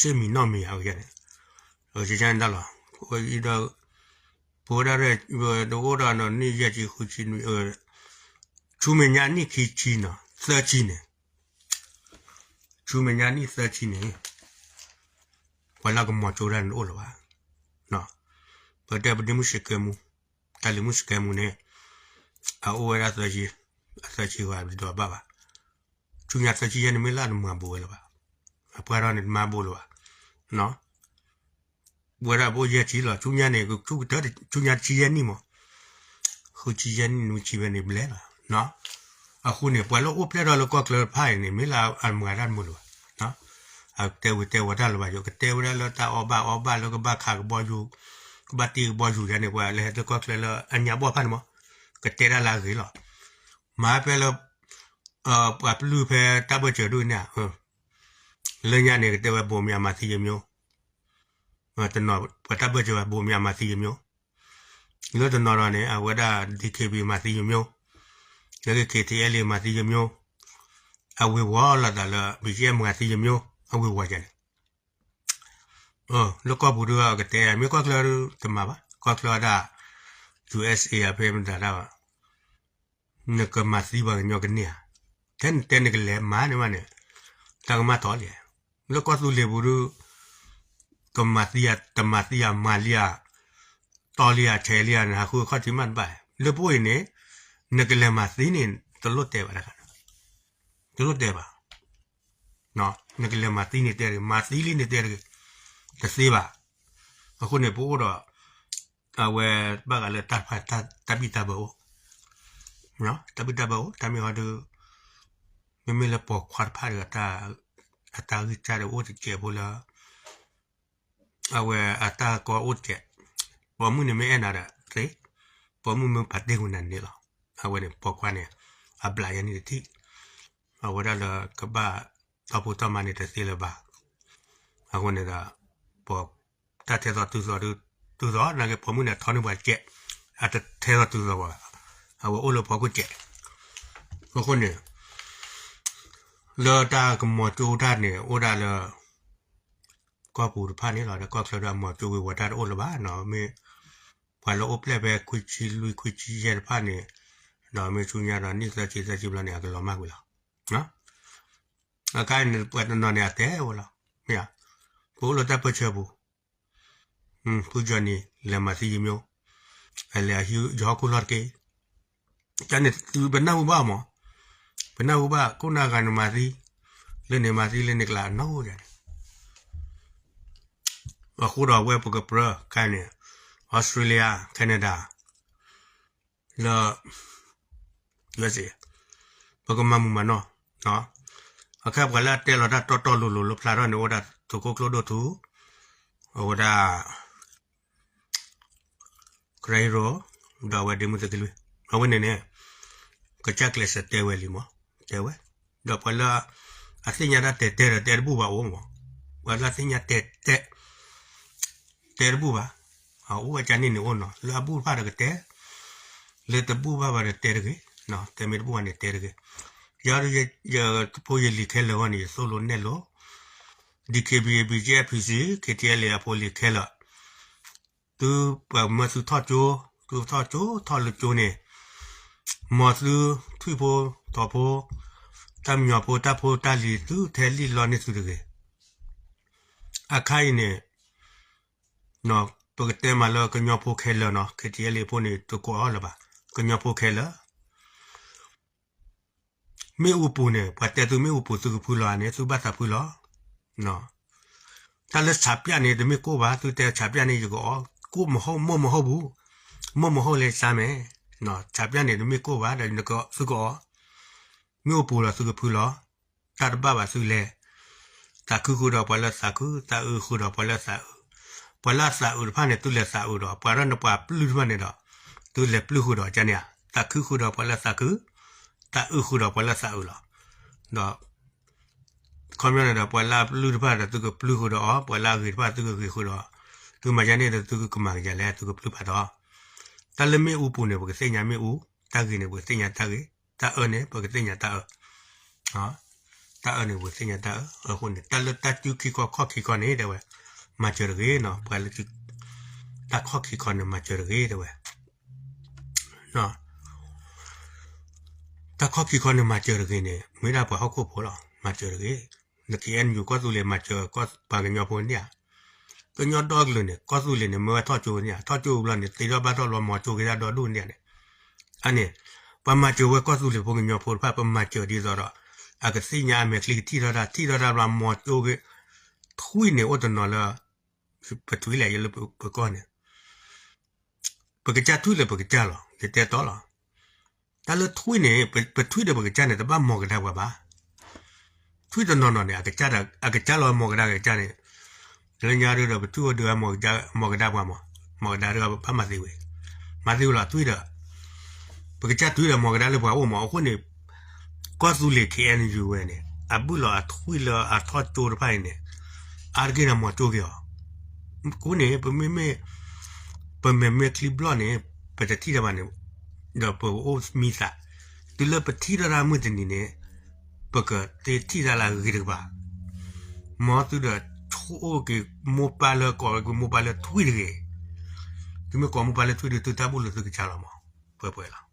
စ့ၣ်မံၤနီၣ်မံၤအဂ့ၢ်န့ၣ် အကန့ၣ်ဒၣ်လီၤ. ဒီး ပဝဲဒၣ်ရဲၣ် တအိၣ်ဒီးနီၤ နံၣ်ယဲၢ်ဆံဃုဆံနွံ ဆူမဲာ်ညါနံၣ်ခံဆံနီၤ သၢဆံန့ၣ် ဆူမဲာ်ညါနံၣ်သၢဆံန့ၣ် ပှၤလၢကမီၤကၠိတၢ်န့ၣ်တအိၣ်လၢၤဘၣ်. ပတဲပဒ့မုၣ်စကဲမူ တၢ်လံၤမုၣ်စကဲမူန့ၣ် အအိၣ်ဝဲဒၣ်သၢဆံ, အသၢဆံဝဲဒိးဘၣ်ဘၣ်. ဆူညါသၢဆံယဲၢ်န့ၣ်မ့ၢ်လၢအတမၤဘူးဝဲလၢၤဘၣ်. အပှဲၤထီၣ်န့ၣ်တမၤဘူးလၢၤဘၣ်. ဝဲဒၣ်ပအိၣ်ယဲၢ်ဆံလီၤ ဆူညါန့ၣ် ဆူကတၢၢ် ဆူညါတဆံယဲၢ်နံၣ်မး ဃုဆံယဲၢ်နံၣ်နွံဆံဝဲန့ၣ်ဘျဲလီၤ. အဃိန့ၣ် ပှၤလၢအိၣ်ဖျဲၣ်ထီၣ်လၢကီၢ်ချၢတဖၣ်အံၤန့ၣ် မ့ၢ်လၢအမၤတၢ်တမုာ်လၢၤဘၣ်. အတဲဝံၤတဲဝီၤတၢ်လၢၤဘၣ် ယကတဲဝဲဒၣ်လၢတၢ်အီၣ်ဘၣ်အီဘၣ်လၢကဘၣ်ခးကဘီယူၤ, ကဘၣ်တ့ကဘီယူၤယါန့ၣ် ပှၤလၢဟဲလၢကီၢ်ချၢလၢအညါဘီၣ်ဖၣ်န့ၣ်မး ကတဲဒၣ်လၢအဂ့ၤလီၤ. မၤဖဲလၢ ပှၤပျုၢ်ဖဲတၢ်ဘၢၣ်စၢၤဒိၣ်န့ၣ် လၢညါန့ၣ် ကတဲဝဲ ဗိုလ်မှူး မၤသံယမျိုး, တနီၤပှၤတၢ်ဘၢၣ်စၢၤဝဲ ဗိုလ်မှူး မၤသံယမျိုး, လၢတနီၤဒီးန့ၣ် အဝဲဒၣ် DKB မၤသံယမျိုး, လၢ KTLA မၤသံယမျိုး, အဝ့ၤဝီၤလီၤသးလၢ BGF မၤသံယမျိုး အဝ့ၤဝီၤယါန့ၣ် လၢကီၢ်ပူၤဒုးကတဲ မ့ၢ်ကီၢ်ချၢဒုးတမၤဘၣ် ကီၢ်ချၢဒၣ် USA အဖဲမတၤဒၣ်ဘၣ် နကမၤသံပှၤကညီကန့ၢ်ဧါ, ထဲနတဲနကလဲၤမၤန့ၣ်ဘၣ်န့ၣ် တၢ်ကမၣ်တီလံ. လၢကီၢ်သူလ့ၤပူၤဒုး ကမၤသံဧါ တမၤသံဧါ မၤလံဧါ တီလံဧါ ဆဲးလံဧါန့ၣ် ဟးဃုအခီၣ်ထံးမးတဘၣ်. လၢပအိၣ်အံၤန့ၣ် နကလဲၤမၤသံန့ၣ် တလိၣ်တဲဘၣ်တခါန့ၣ် တလိၣ်တဲဘၣ်. နကလဲၤမၤသံန့ၣ်တဲတဂ့ၤ, မၤသံလံန့ၣ်တဲတဂ့ၤ, တသ့ဘၣ်. အဃိန့ၣ် ပအိၣ်ဒီး အဝဲဘၣ်ဂၤလၢတၢ်တဖၣ် တၢ်ဘံၣ်တၢ်ဘၢအိၣ်, တၢ်ဘံၣ်တၢ်ဘၢအိၣ် တၢ်မ့ၢ်ဟီဒုး မ့မ့ၢ်လၢပိာ်ခွါတဖၣ်ဒီး အတၢ်ဂံၢ်စၢ်ဒီးအိၣ်တစဲးဖိလၢ အဝဲအတၢ်ကီအိၣ်တစဲး, ပိာ်မုၣ်န့ၣ်မ့ၢ်အဲၣ်နၤဒီးသ့, ပိာ်မုၣ်မ့ၢ်ပာ်တ့ၢ်ကွံာ်နၤန့ၣ်လီၤ. အဝဲန့ၣ်ပိာ်ခွါန့ၣ် အဘျးယဲန့ၣ်တထံၣ်, အဝဲဒၣ်လၢကဘၣ်တီၢ်ဖိတီၢ်မါန့ၣ်တသ့လၢၤဘၣ်. အဃိန့ၣ်ဒီး ပိာ် တၢ်ထဲသိးတုၤသိးဒုး တုၤသိး နာ်က့ပိာ်မုၣ်န့ၣ်ထီန့ၢ်ပှၤတစဲး, အတထဲသိးတုၤသိးပှၤဘၣ်, အဝဲအိၣ်လၢဖီခိၣ်စဲး. အဃိန့ၣ် လၢတၢ်ကမီၤကၠိတၢ်န့ၣ် အိၣ်ဒၣ်လၢ ကီၢ်ပူၤတဖၣ်န့ၣ်လီၤ. ဒီးကီၢ်ချၢဒီးအမီၤကၠိဝ့ၤဝီၤတၢ်တအိၣ်လၢၤဘၣ်နီၤ, မ့ၢ်ပှၤလၢအိၣ်ဖျဲၣ်ဖဲခွံဆံလွံၢ်ခွံဆံယဲၢ်တဖၣ်န့ၣ်, ဒီးမ့ၢ်ဆူညါဒီးနံၣ်သၢဆံသၢဆံဘျီန့ၣ် အကလီၤမၢ်ကွံာ်လီၤ. အခါအံၤန့ၣ် ပှၤတနီၤန့ၣ် အတဲဝဲလီၤ, မ့ၢ်ဧါ, ပအိၣ်လၢတၢ်ပၢဆှၢပူၤ, ဖုကၠီနံၤ လဲၤမၤသံယမျိုး, အလဲၤဟံးယဟီၣ်ခိၣ်လီၢ်တက့ၢ်. ကန့ၣ်သုပနၢ်ဟူဘၣ်မး, ပနၢ်ဟူဘၣ် ခိၣ်နၢ်ဂၤန့ၣ်မၤသံ, လၢန့ၣ်မၤသံ လၢန့ၣ်ကျါအနီၢ်အိၣ်ယါန့ၣ် အဃိဒီးအဝဲပကပြၢ ခဲန့ၣ် Australia, Canada, လၢ USA, ပကမၤမုာ်မၤနီၢ်, အခါပှၤလၢအတဲလီၤတၢ်တီတီလိၤလိၤလၢဖျါထီၣ်န့ၣ် အိၣ်ဒၣ်သုးခိၣ်ကျိဒိၣ်ထူ, အိၣ်ဝဲဒၣ် ကရၢဟံရိ, ဒီးအဝဲဒ့မုၣ်သုးက့လွံၢ်, အဝဲန့ၣ်န့ၣ် ကစၢ်ကျဲးစၢးတဲဝဲလံမး, တဲဝဲ, ဒီးပှၤလၢ အသ့ၣ်ညါတၢ်တဲတဲဒီးတဲတဘူၣ်ဘၣ်အိၣ်မး, ပှၤလၢအသ့ၣ်ညါတဲတဲ တဲတဘူၣ်ဘၣ်, အအိၣ်အကန့ၣ်န့ၣ်အိၣ်နီၤ, လၢအဘူၣ်တဖၣ်ဒီးကတဲ, လၢတဘူၣ်ဘၣ်ဘၣ်ဒီးတဲတဂ့ၤ, တဲမ့ၢ်တဘူၣ်ဘၣ်န့ၣ်တဲတဂ့ၤ. ယၤဒုး ယဖိယလံၤခဲလၢာ်အဂီၢ်န့ၣ် ယသိၣ်လိနဲၣ်လိ, DKBA, BGF, PC, KTLA အဖိလံၤခဲလၢာ်, သုပှၤမၢသုထီၣ်ကၠိ, သုထီၣ်ကၠိထီၣ်လၢကၠိန့ၣ်, မ်သုထွံၣ်ဖိထိးဖိ, တၢ်မညီဖိတၢ်ဖိတၢ်လံၤ သုထဲလံၣ်လီန့ၢ်သုတဂ့ၤ. အခါအံၤန့ၣ် ပကတဲမးလၢကညီဖိခဲလၢာ်နီၤ, KTLA ဖိန့ၣ် တကိးအီၤလၢၤဘၣ်, ကညီဖိခဲလၢာ် မ့ၣ်အူပူၤန့ၣ် ပှၤတဲသုမ့ၣ်အူပူၤသုကဖုလီၤန့ၣ် သုဘၣ်သးဖုလီၤ. တၢ်လၢဆးပျၢ်န့ၣ် တမ့ၢ်ကိၢ်ဘၣ်, သုတဲဆးပျၢ်န့ၣ် ယကအီၣ်, ကိၢ်မဟုတ်, မဟုတ်မဟုတ်ဘူး, မဟုတ်မဟုတ်လဲၣ်စါမဲာ်, ဆးပျၢ်န့ၣ် တမ့ၢ်ကိၢ်ဘၣ်ဒီး သုကအီၣ်, မ့ၣ်အူပူၤဒီးသုကဖုလီၤ. တၢ်တဘၣ်ဘၣ်သုလဲၤ, သးခုဃုာ်ဒီးပှၤလၢသးခု, သးအုးဃုာ်ဒီးပှၤလၢသးအုး, ပှၤလၢအသးအုးတဖၣ်န့ၣ် သုလဲၤသးအုးဒီး, ပှၤဒီးနပှၤပျုၢ်တဖၣ်န့ၣ်ဒီး သုလဲၤပျုၢ်ဃုာ်ဒီးကန့ၣ်ဧါ, သးခုဃုာ်ဒီးပှၤလၢသးခု, သးအုးဃုာ်ဒီးပှၤလၢသးအုးလီၤ. ဒီး ခီပညီန့ၣ်ဒီး ပှၤလၢအပျုၢ်တဖၣ်ဒီး သုကပျုၢ်ဃုာ်ဒီးအီၤ, ပှၤလၢအဂ့ၤတဖၣ် သုကဂ့ၤဃုာ်ဒီး, သုမၤယါန့ၣ်ဒီး သုကမၤကယၤလဲၣ်, သုကပျုၢ်ဖးဒီး, တၢ်လၢမ့ၣ်အူပူၤန့ၣ် ပကသ့ၣ်ညါမ့ၣ်အူ, တၢ်ဂ့ၤန့ၣ် ပကသ့ၣ်ညါတၢ်ဂ့ၤ, တၢ်အၢန့ၣ် ပကသ့ၣ်ညါတၢ်အၢ တၢ်အၢန့ၣ် ပကသ့ၣ်ညါတၢ်အၢ. အဃိန့ၣ် တၢ်လၢတၢ်စုခံခီခီၣ်ခံခီန့ၣ် တဲဝဲ, မၤစၢၤတဂ့ၤနီၤ, ပှၤလၢ တၢ်ခီၣ်ခံခီန့ၣ် မၤစၢၤတဂ့ၤ တဲဝဲ. တၢ်ခီၣ်ခံခီန့ၣ် မၤစၢၤတဂ့ၤန့ၣ် မ့ၢ်ဒၣ်ပှၤဟီၣ်ခိၣ်ဖိလီၤ, မၤစၢၤတဂ့ၤ. န KNU ကီၢ်သူလ့ၤ မၤစၢၤပှၤကညီဖိန့ၣ်ဧါ, ကညီဒီကလုာ်န့ၣ် ကီၢ်သူလ့ၤန့ၣ် မ့ၢ်ဝဲထီၣ်ကၠိန့ၣ်ဧါ, ထီၣ်ကၠိဘျီန့ၣ် သ့ထီၣ်ဘၣ်ထီၣ်ဘျီ မၤကၠိက့ၤတၢ်ဒီဒူၣ်န့ၣ်ဧါန့ၣ်, အန့ၣ် ပှၤမၤစၢၤဝဲကီၢ်သူလ့ၤဖိကညီဖိတဖၣ် ပမၤစၢၤဒ်သိးဒီး အကသ့ၣ်ညါအမဲာ်ချံကထံၣ်ထီၣ်တၢ်, ထံၣ်ထီၣ်တၢ်ဘျီ မၤကၠိက့ၤ, ထွံၣ်န့ၣ်အိၣ်တနီၤလၢ ပထွံၣ်လဲၣ် ယလၢပကီၢ်န့ၣ် ပကစၢ်ထွံၣ်လၢပကစၢ်လီၤ, ယတဲတီလီၤ. တၢ်လၢထွံၣ်န့ၣ် ပထွံၣ်ဒီးပကစၢ်န့ၣ် တဘၣ်မီၤကဒါပှၤဘၣ်. ထွံၣ်တနီၤနီၤန့ၣ် အကစၢ်လီၤမီၤကဒါကစၢ်န့ၣ်, လၢညါဒုဒီး ပထွံၣ်အိၣ်ဒုးမီၤကဒါပှၤမး, မီၤကဒါဒုးဘၣ်မၤသ့ဝဲ, မၤသ့ဝဲလီၤထွံၣ်ဒီး ပကစၢ်ထွံၣ်ဒီးမီၤကဒါလၢပှၤအိၣ်မး. အဃိန့ၣ် ကီၢ်သူလ့ၤ KNU ဝဲန့ၣ် အဘုၣ်လီၤအထွံၣ်လၢအထီၣ်ကၠိတဖၣ်အံၤန့ၣ် အါတက့ၢ်န့ၣ်မၤကၠိက့ၤအီၤ. အဃိန့ၣ် ပမ့မ့ၢ် ပမဲာ်မ့ၢ်ချံဘျီၣ်န့ၣ် ပတထံၣ်တၢ်ဘၣ်န့ၣ် ဒီးပကအိၣ်မံသး, တုၤလၢပထံၣ်ထီၣ်တၢ်မုၢ်တနံၤန့ၣ် ပကသ့ထံၣ်တၢ်လၢအဂ့ၤတကပၤ. မ်သုဒီးဆိၣ်အိၣ်က့ၤမိၢ်ပၢ်လၢ ကိးက့ၤမိၢ်ပၢ်လၢထွံၣ်တဂ့ၤ. သုမ့ၢ်ကိးမိၢ်ပၢ်လၢထွံၣ်ဒီး သုတၢ်ဘူၣ်လိာ်သုကစၢ်လီၤမး, ပှဲၤပှဲၤလီၤ.